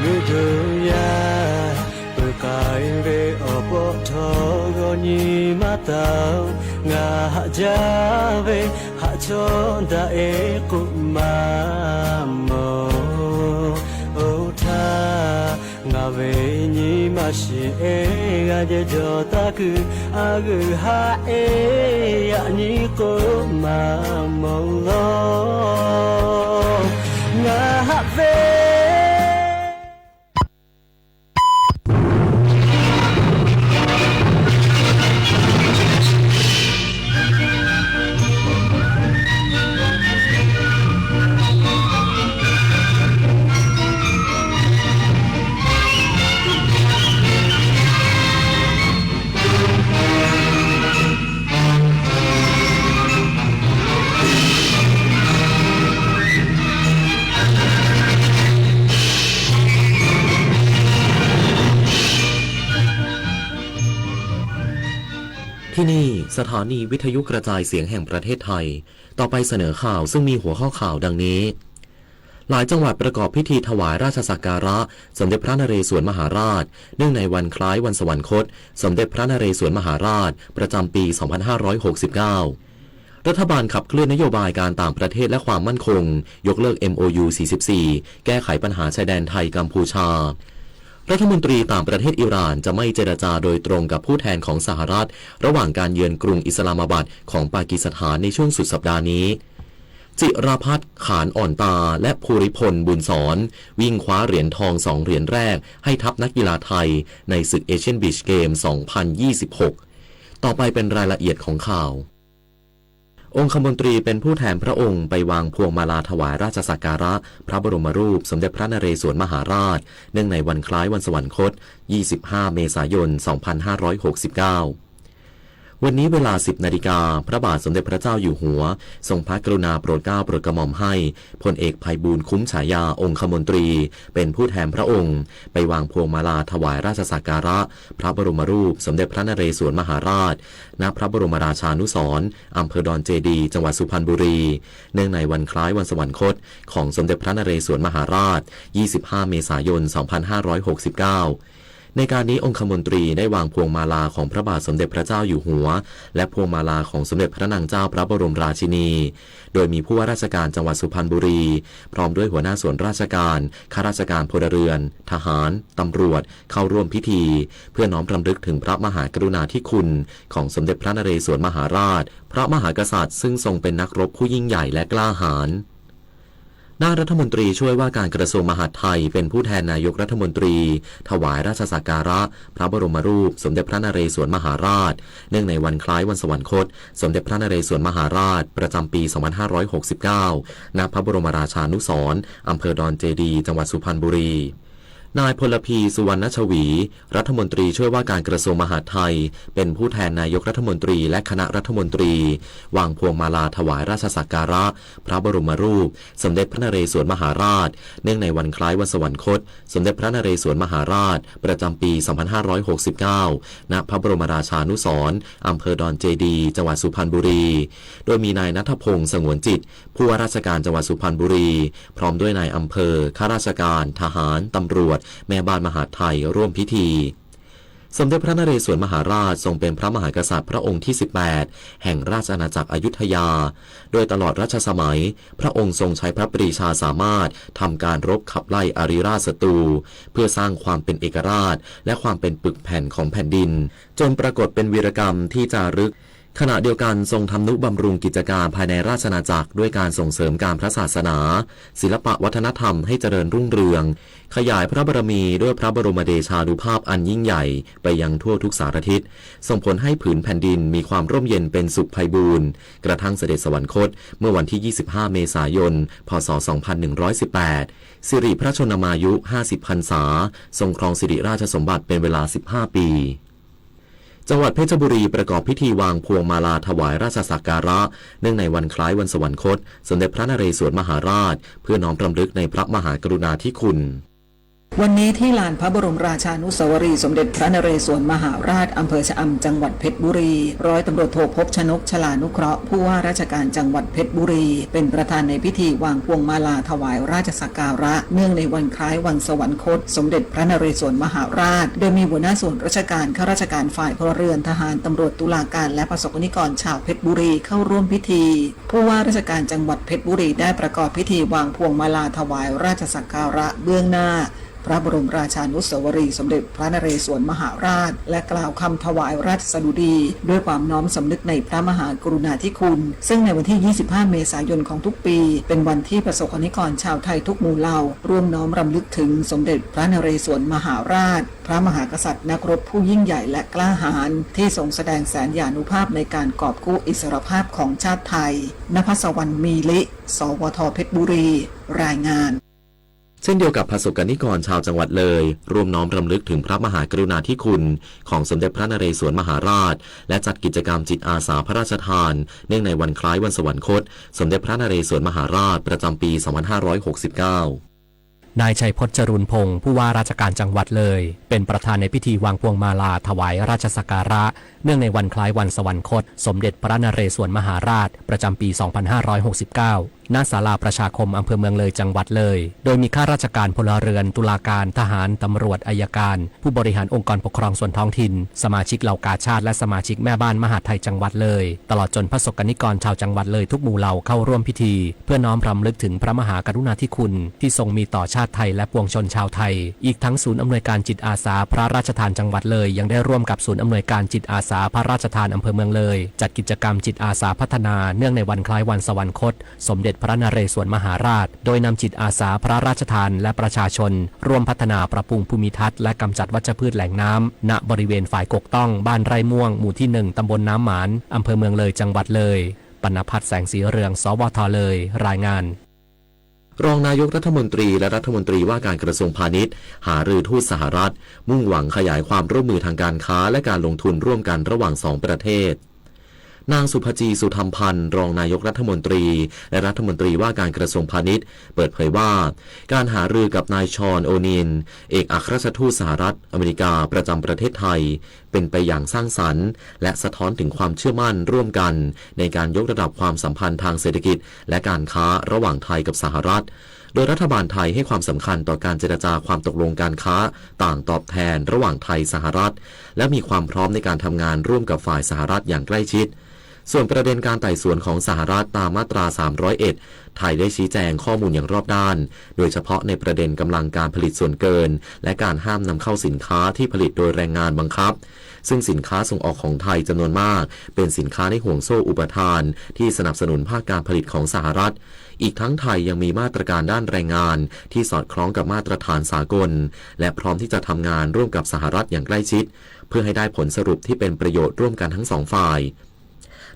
G'uiˬ dawˇ yaˇ peuˬ k'ai ve awˬ pawˆ htawˇ, g'awˇ nyi maˇ taˍ-oˬ. Ngaˬ haꞈ jaˇ ve haꞈ chawˇ daꞈ-e k'oˆ maˇ mawˬ. Oˇ htaˇ, ngaˬ ve nyi ma shiˍ-e g'a jehˬ jawˬ taˇ kuiˬ, a g'uiˬ haꞈ-e yaꞈ nyi k'oˆ maˇ mawˬ law. Ngaˬ haꞈ ve ที่นี่ สถานีวิทยุกระจายเสียงแห่งประเทศไทย ต่อไปเสนอข่าวซึ่งมีหัวข้อข่าวดังนี้ หลายจังหวัดประกอบพิธีถวายราชสักการะสมเด็จพระนเรศวรมหาราช เนื่องในวันคล้ายวันสวรรคตสมเด็จพระนเรศวรมหาราช ประจำปี สองพันห้าร้อยหกสิบเก้า รัฐบาลขับเคลื่อนนโยบายการต่างประเทศและความมั่นคง ยกเลิก เอ็ม โอ ยู สี่สิบสี่ แก้ไขปัญหาชายแดนไทยกัมพูชา รัฐมนตรีต่างประเทศอิหร่านจะไม่เจรจาโดยตรงกับผู้แทนของสหรัฐ ระหว่างการเยือนกรุงอิสลามอะบัดของปากีสถานในช่วงสุดสัปดาห์นี้ จิรพัฒน์ ขานอ่อนตา และภูริพล บุญสอน วิ่งคว้าเหรียญทองสองเหรียญแรกให้ทัพนักกีฬาไทยในศึกเอเชียนบีชเกม สองพันยี่สิบหก ต่อไปเป็นรายละเอียดของข่าว องคมนตรีเป็นผู้แทนพระองค์ไปวางพวงมาลาถวายราชสักการะพระบรมรูปสมเด็จพระนเรศวรมหาราช เนื่องในวันคล้ายวันสวรรคต ยี่สิบห้า เมษายน สองพันห้าร้อยหกสิบเก้า วันนี้เวลา สิบนาฬิกา พระบาทสมเด็จพระเจ้าอยู่หัวทรงพระกรุณาโปรดเกล้าโปรดกระหม่อมให้พลเอกไพบูลย์ คุ้มฉายา องคมนตรี เป็นผู้แทนพระองค์ไปวางพวงมาลาถวายราชสักการะพระบรมรูปสมเด็จพระนเรศวรมหาราช ณ พระบรมราชานุสรณ์ อำเภอดอนเจดีย์ จังหวัดสุพรรณบุรี เนื่องในวันคล้ายวันสวรรคตของสมเด็จพระนเรศวรมหาราช ยี่สิบห้า เมษายน สองพันห้าร้อยหกสิบเก้า ในการนี้องคมนตรีได้วางพวงมาลาของพระบาทสมเด็จพระเจ้าอยู่หัว และพวงมาลาของสมเด็จพระนางเจ้าพระบรมราชินี โดยมีผู้ว่าราชการจังหวัดสุพรรณบุรี พร้อมด้วยหัวหน้าส่วนราชการ ข้าราชการพลเรือน ทหาร ตำรวจ เข้าร่วมพิธี เพื่อน้อมรำลึกถึงพระมหากรุณาธิคุณของสมเด็จพระนเรศวรมหาราช พระมหากษัตริย์ซึ่งทรงเป็นนักรบผู้ยิ่งใหญ่และกล้าหาญ ด้านรัฐมนตรีช่วยว่าการกระทรวงมหาดไทยเป็นผู้แทนนายกรัฐมนตรี ถวายราชสักการะพระบรมรูปสมเด็จพระนเรศวรมหาราช เนื่องในวันคล้ายวันสวรรคตสมเด็จพระนเรศวรมหาราช ประจำปี สองพันห้าร้อยหกสิบเก้า ณ พระบรมราชานุสรณ์ อำเภอดอนเจดีย์ จังหวัดสุพรรณบุรี นายพลพี สุวรรณชวี รัฐมนตรีช่วยว่าการกระทรวงมหาดไทย เป็นผู้แทนนายกรัฐมนตรีและคณะรัฐมนตรี วางพวงมาลาถวายราชสักการะพระบรมรูปสมเด็จพระนเรศวรมหาราช เนื่องในวันคล้ายวันสวรรคตสมเด็จพระนเรศวรมหาราช ประจำปี สองพันห้าร้อยหกสิบเก้า ณ พระบรมราชานุสรณ์ อำเภอดอนเจดีย์ จังหวัดสุพรรณบุรี โดยมีนายณัฐพงษ์ สงวนจิต ผู้ว่าราชการจังหวัดสุพรรณบุรี พร้อมด้วยนายอำเภอ ข้าราชการ ทหาร ตำรวจ แม่บ้านมหาดไทย ร่วมพิธี สมเด็จพระนเรศวรมหาราชทรงเป็นพระมหากษัตริย์พระองค์ที่สิบแปดแห่งราชอาณาจักรอยุธยา โดยตลอดรัชสมัย พระองค์ทรงใช้พระปรีชาสามารถทำการรบขับไล่อริราชศัตรู เพื่อสร้างความเป็นเอกราชและความเป็นปึกแผ่นของแผ่นดิน จนปรากฏเป็นวีรกรรมที่จารึก ขณะเดียวกันทรงทำนุบำรุงกิจการภายในราชอาณาจักรด้วยการส่งเสริมการพระศาสนา ศิลปะวัฒนธรรมให้เจริญรุ่งเรือง ขยายพระบารมีด้วยพระบรมเดชานุภาพอันยิ่งใหญ่ไปยังทั่วทุกสารทิศ ส่งผลให้ผืนแผ่นดินมีความร่มเย็นเป็นสุขไพบูลย์ กระทั่งเสด็จสวรรคตเมื่อวันที่ยี่สิบห้าเมษายน พ.ศ. สองพันหนึ่งร้อยสิบแปด สิริพระชนมายุ ห้าสิบพรรษา ทรงครองสิริราชสมบัติเป็นเวลาสิบห้าปี จังหวัดเพชรบุรีประกอบพิธีวางพวงมาลาถวายราชสักการะ เนื่องในวันคล้ายวันสวรรคต สมเด็จพระนเรศวรมหาราช เพื่อน้อมรำลึกในพระมหากรุณาธิคุณ วันนี้ที่ลานพระบรมราชานุสาวรีย์สมเด็จพระนเรศวรมหาราช อำเภอชะอำ จังหวัดเพชรบุรี ร้อยตำรวจโทภพชนก ชลานุเคราะห์ ผู้ว่าราชการจังหวัดเพชรบุรี เป็นประธานในพิธีวางพวงมาลาถวายราชสักการะ เนื่องในวันคล้ายวันสวรรคต สมเด็จพระนเรศวรมหาราช โดยมีหัวหน้าส่วนราชการ ข้าราชการฝ่ายพลเรือน ทหาร ตำรวจ ตุลาการ และประสบกนิกรชาวเพชรบุรีเข้าร่วมพิธี ผู้ว่าราชการจังหวัดเพชรบุรีได้ประกอบพิธีวางพวงมาลาถวายราชสักการะเบื้องหน้าพระบรมราชานุสาวรีย์สมเด็จพระนเรศวรมหาราช และกล่าวคำถวายราชสดุดี ด้วยความน้อมสำนึกในพระมหากรุณาธิคุณ ซึ่งในวันที่ ยี่สิบห้า เมษายนของทุกปี เป็นวันที่ประสบกนิกรชาวไทยทุกหมู่เหล่า ร่วมน้อมรำลึกถึงสมเด็จพระนเรศวรมหาราช พระมหากษัตริย์นักรบผู้ยิ่งใหญ่และกล้าหาญ ที่ทรงแสดงแสนยานุภาพในการกอบกู้อิสรภาพของชาติไทย นภัสวรรณ มีลิ สวท เพชรบุรี รายงาน เช่นเดียวกับประสบกนิกรชาวจังหวัดเลย ร่วมน้อมรำลึกถึงพระมหากรุณาธิคุณของสมเด็จพระนเรศวรมหาราช และจัดกิจกรรมจิตอาสาพระราชทาน เนื่องในวันคล้ายวันสวรรคต สมเด็จพระนเรศวรมหาราช ประจำปี สองพันห้าร้อยหกสิบเก้า นายชัยพจน์ จรูนพงศ์ ผู้ว่าราชการจังหวัดเลย เป็นประธานในพิธีวางพวงมาลาถวายราชสักการะ เนื่องในวันคล้ายวันสวรรคต สมเด็จพระนเรศวรมหาราช ประจำปี สองพันห้าร้อยหกสิบเก้า ณ ศาลาประชาคม อำเภอเมืองเลย จังหวัดเลย โดยมีข้าราชการพลเรือน ตุลาการ ทหาร ตำรวจ อัยการ ผู้บริหารองค์กรปกครองส่วนท้องถิ่น สมาชิกเหล่ากาชาด และสมาชิกแม่บ้านมหาดไทยจังหวัดเลย ตลอดจนประสบกนิกรชาวจังหวัดเลยทุกหมู่เหล่าเข้าร่วมพิธี เพื่อน้อมรำลึกถึงพระมหากรุณาธิคุณที่ทรงมีต่อชาติไทยและปวงชนชาวไทย อีกทั้งศูนย์อำนวยการจิตอาสาพระราชทานจังหวัดเลย ยังได้ร่วมกับศูนย์อำนวยการจิตอาสาพระราชทานอำเภอเมืองเลย จัดกิจกรรมจิตอาสาพัฒนาเนื่องในวันคล้ายวันสวรรคต สมเด็จพระนเรศวรมหาราช โดยนำจิตอาสาพระราชทานและประชาชน ร่วมพัฒนาปรับปรุงภูมิทัศน์และกำจัดวัชพืชแหล่งน้ำ ณ บริเวณฝายกกต้อง บ้านไร่ม่วง หมู่ที่หนึ่ง ตำบลน้ำหมาน อำเภอเมืองเลย จังหวัดเลย ปณพัฒน์ แสงสีเรือง สวท เลย รายงาน รองนายกรัฐมนตรีและรัฐมนตรีว่าการกระทรวงพาณิชย์ หารือทูตสหรัฐ มุ่งหวังขยายความร่วมมือทางการค้าและการลงทุนร่วมกันระหว่างสองประเทศ นางสุภจี สุธรรมพันธ์ รองนายกรัฐมนตรี และรัฐมนตรีว่าการกระทรวงพาณิชย์ เปิดเผยว่า การหารือกับนายชอน โอนีล เอกอัครราชทูตสหรัฐอเมริกาประจำประเทศไทย เป็นไปอย่างสร้างสรรค์ และสะท้อนถึงความเชื่อมั่นร่วมกัน ในการยกระดับความสัมพันธ์ทางเศรษฐกิจ และการค้าระหว่างไทยกับสหรัฐ โดยรัฐบาลไทยให้ความสำคัญต่อการเจรจาความตกลงการค้าต่างตอบแทนระหว่างไทยสหรัฐ และมีความพร้อมในการทำงานร่วมกับฝ่ายสหรัฐอย่างใกล้ชิด ส่วนประเด็นการไต่สวนของสหรัฐตามมาตรา สามร้อยเอ็ด ไทยได้ชี้แจงข้อมูลอย่างรอบด้าน โดยเฉพาะในประเด็นกำลังการผลิตส่วนเกิน และการห้ามนำเข้าสินค้าที่ผลิตโดยแรงงานบังคับ ซึ่งสินค้าส่งออกของไทยจำนวนมาก เป็นสินค้าในห่วงโซ่อุปทาน ที่สนับสนุนภาคการผลิตของสหรัฐ อีกทั้งไทยยังมีมาตรการด้านแรงงาน ที่สอดคล้องกับมาตรฐานสากล และพร้อมที่จะทำงานร่วมกับสหรัฐอย่างใกล้ชิด เพื่อให้ได้ผลสรุปที่เป็นประโยชน์ร่วมกันทั้งสองฝ่าย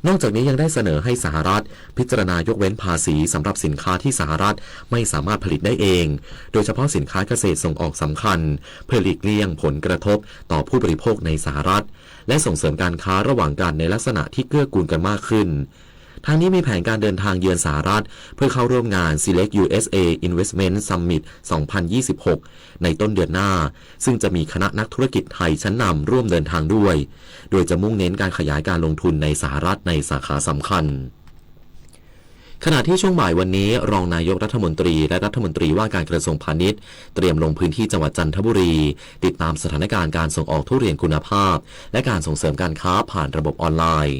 นอกจากนี้ยังได้เสนอให้สหรัฐพิจารณายกเว้นภาษีสำหรับสินค้าที่สหรัฐไม่สามารถผลิตได้เอง โดยเฉพาะสินค้าเกษตรส่งออกสำคัญ เพื่อหลีกเลี่ยงผลกระทบต่อผู้บริโภคในสหรัฐ และส่งเสริมการค้าระหว่างกันในลักษณะที่เกื้อกูลกันมากขึ้น ทั้งนี้มีแผนการเดินทางเยือนสหรัฐ เพื่อเข้าร่วมงาน Select ยู เอส เอ Investment Summit สองพันยี่สิบหก ในต้นเดือนหน้า ซึ่งจะมีคณะนักธุรกิจไทยชั้นนำร่วมเดินทางด้วย โดยจะมุ่งเน้นการขยายการลงทุนในสหรัฐในสาขาสำคัญ ขณะที่ช่วงบ่ายวันนี้ รองนายกรัฐมนตรีและรัฐมนตรีว่าการกระทรวงพาณิชย์ เตรียมลงพื้นที่จังหวัดจันทบุรี ติดตามสถานการณ์การส่งออกทุเรียนคุณภาพ และการส่งเสริมการค้าผ่านระบบออนไลน์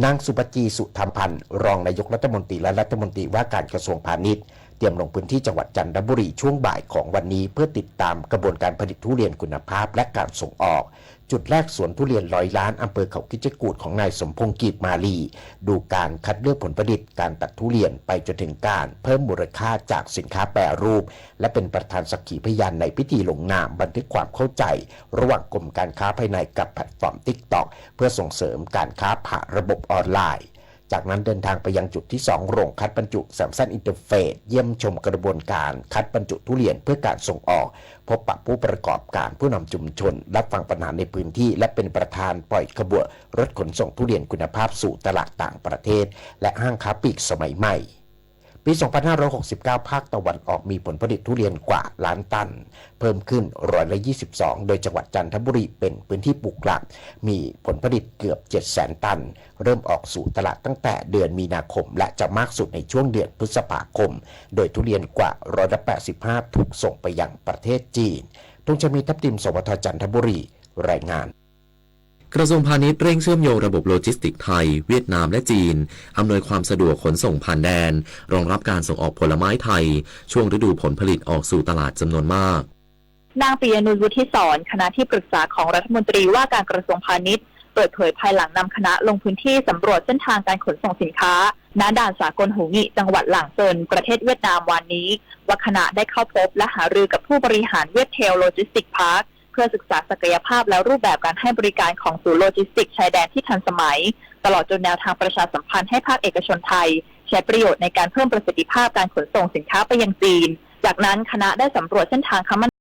นางสุปจี สุธรรมพันธ์ รองนายกรัฐมนตรีและรัฐมนตรีว่าการกระทรวงพาณิชย์ เตรียมลงพื้นที่จังหวัดจันทบุรีช่วงบ่ายของวันนี้ เพื่อติดตามกระบวนการผลิตทุเรียนคุณภาพและการส่งออก จุดแรกสวนทุเรียนร้อยล้าน อำเภอเขาคิดจกูฏ ของนายสมพงษ์ กีบมาลี ดูการคัดเลือกผลผลิต การตัดทุเรียน ไปจนถึงการเพิ่มมูลค่าจากสินค้าแปรรูป และเป็นประธานสักขีพยานในพิธีลงนามบันทึกความเข้าใจ ระหว่างกรมการค้าภายในกับแพลตฟอร์ม TikTok เพื่อส่งเสริมการค้าผ่านระบบออนไลน์ จากนั้นเดินทางไปยังจุดที่สอง โรงคัดบรรจุ Samson Interface เยี่ยมชมกระบวนการคัดบรรจุทุเรียนเพื่อการส่งออก พบปะผู้ประกอบการ ผู้นำชุมชน รับฟังปัญหาในพื้นที่ และเป็นประธานปล่อยขบวนรถขนส่งทุเรียนคุณภาพสู่ตลาดต่างประเทศ และห้างค้าปลีกสมัยใหม่ ปี สองพันห้าร้อยหกสิบเก้า ภาคตะวันออกมีผลผลิตทุเรียนกว่าล้านตัน เพิ่มขึ้นร้อยละ ยี่สิบสอง โดยจังหวัดจันทบุรีเป็นพื้นที่ปลูกหลัก มีผลผลิตเกือบ เจ็ดแสน ตัน เริ่มออกสู่ตลาดตั้งแต่เดือนมีนาคม และจะมากสุดในช่วงเดือนพฤษภาคม โดยทุเรียนกว่าร้อยละ แปดสิบห้า ถูกส่งไปยังประเทศจีน ธงชัย มีทับทิม สวท จันทบุรี รายงาน กระทรวงพาณิชย์เร่งเชื่อมโยงระบบโลจิสติกส์ไทย เวียดนาม และจีน อำนวยความสะดวกขนส่งผ่านแดน รองรับการส่งออกผลไม้ไทย ช่วงฤดูผลผลิตออกสู่ตลาดจำนวนมาก นางปิยะนุช วุฒิศร คณะที่ปรึกษาของรัฐมนตรีว่าการกระทรวงพาณิชย์ เปิดเผยภายหลังนำคณะลงพื้นที่สำรวจเส้นทางการขนส่งสินค้า ณ ด่านสากลหูหงิ จังหวัดหลางเซิน ประเทศเวียดนาม วานนี้ ว่าคณะได้เข้าพบและหารือกับผู้บริหาร Viettel Logistics Park เพื่อศึกษาศักยภาพและรูปแบบการให้บริการของศูนย์โลจิสติกส์ชายแดนที่ทันสมัย ตลอดจนแนวทางประชาสัมพันธ์ให้ภาคเอกชนไทย ใช้ประโยชน์ในการเพิ่มประสิทธิภาพการขนส่งสินค้าไปยังจีน จากนั้นคณะได้สำรวจเส้นทางคมนา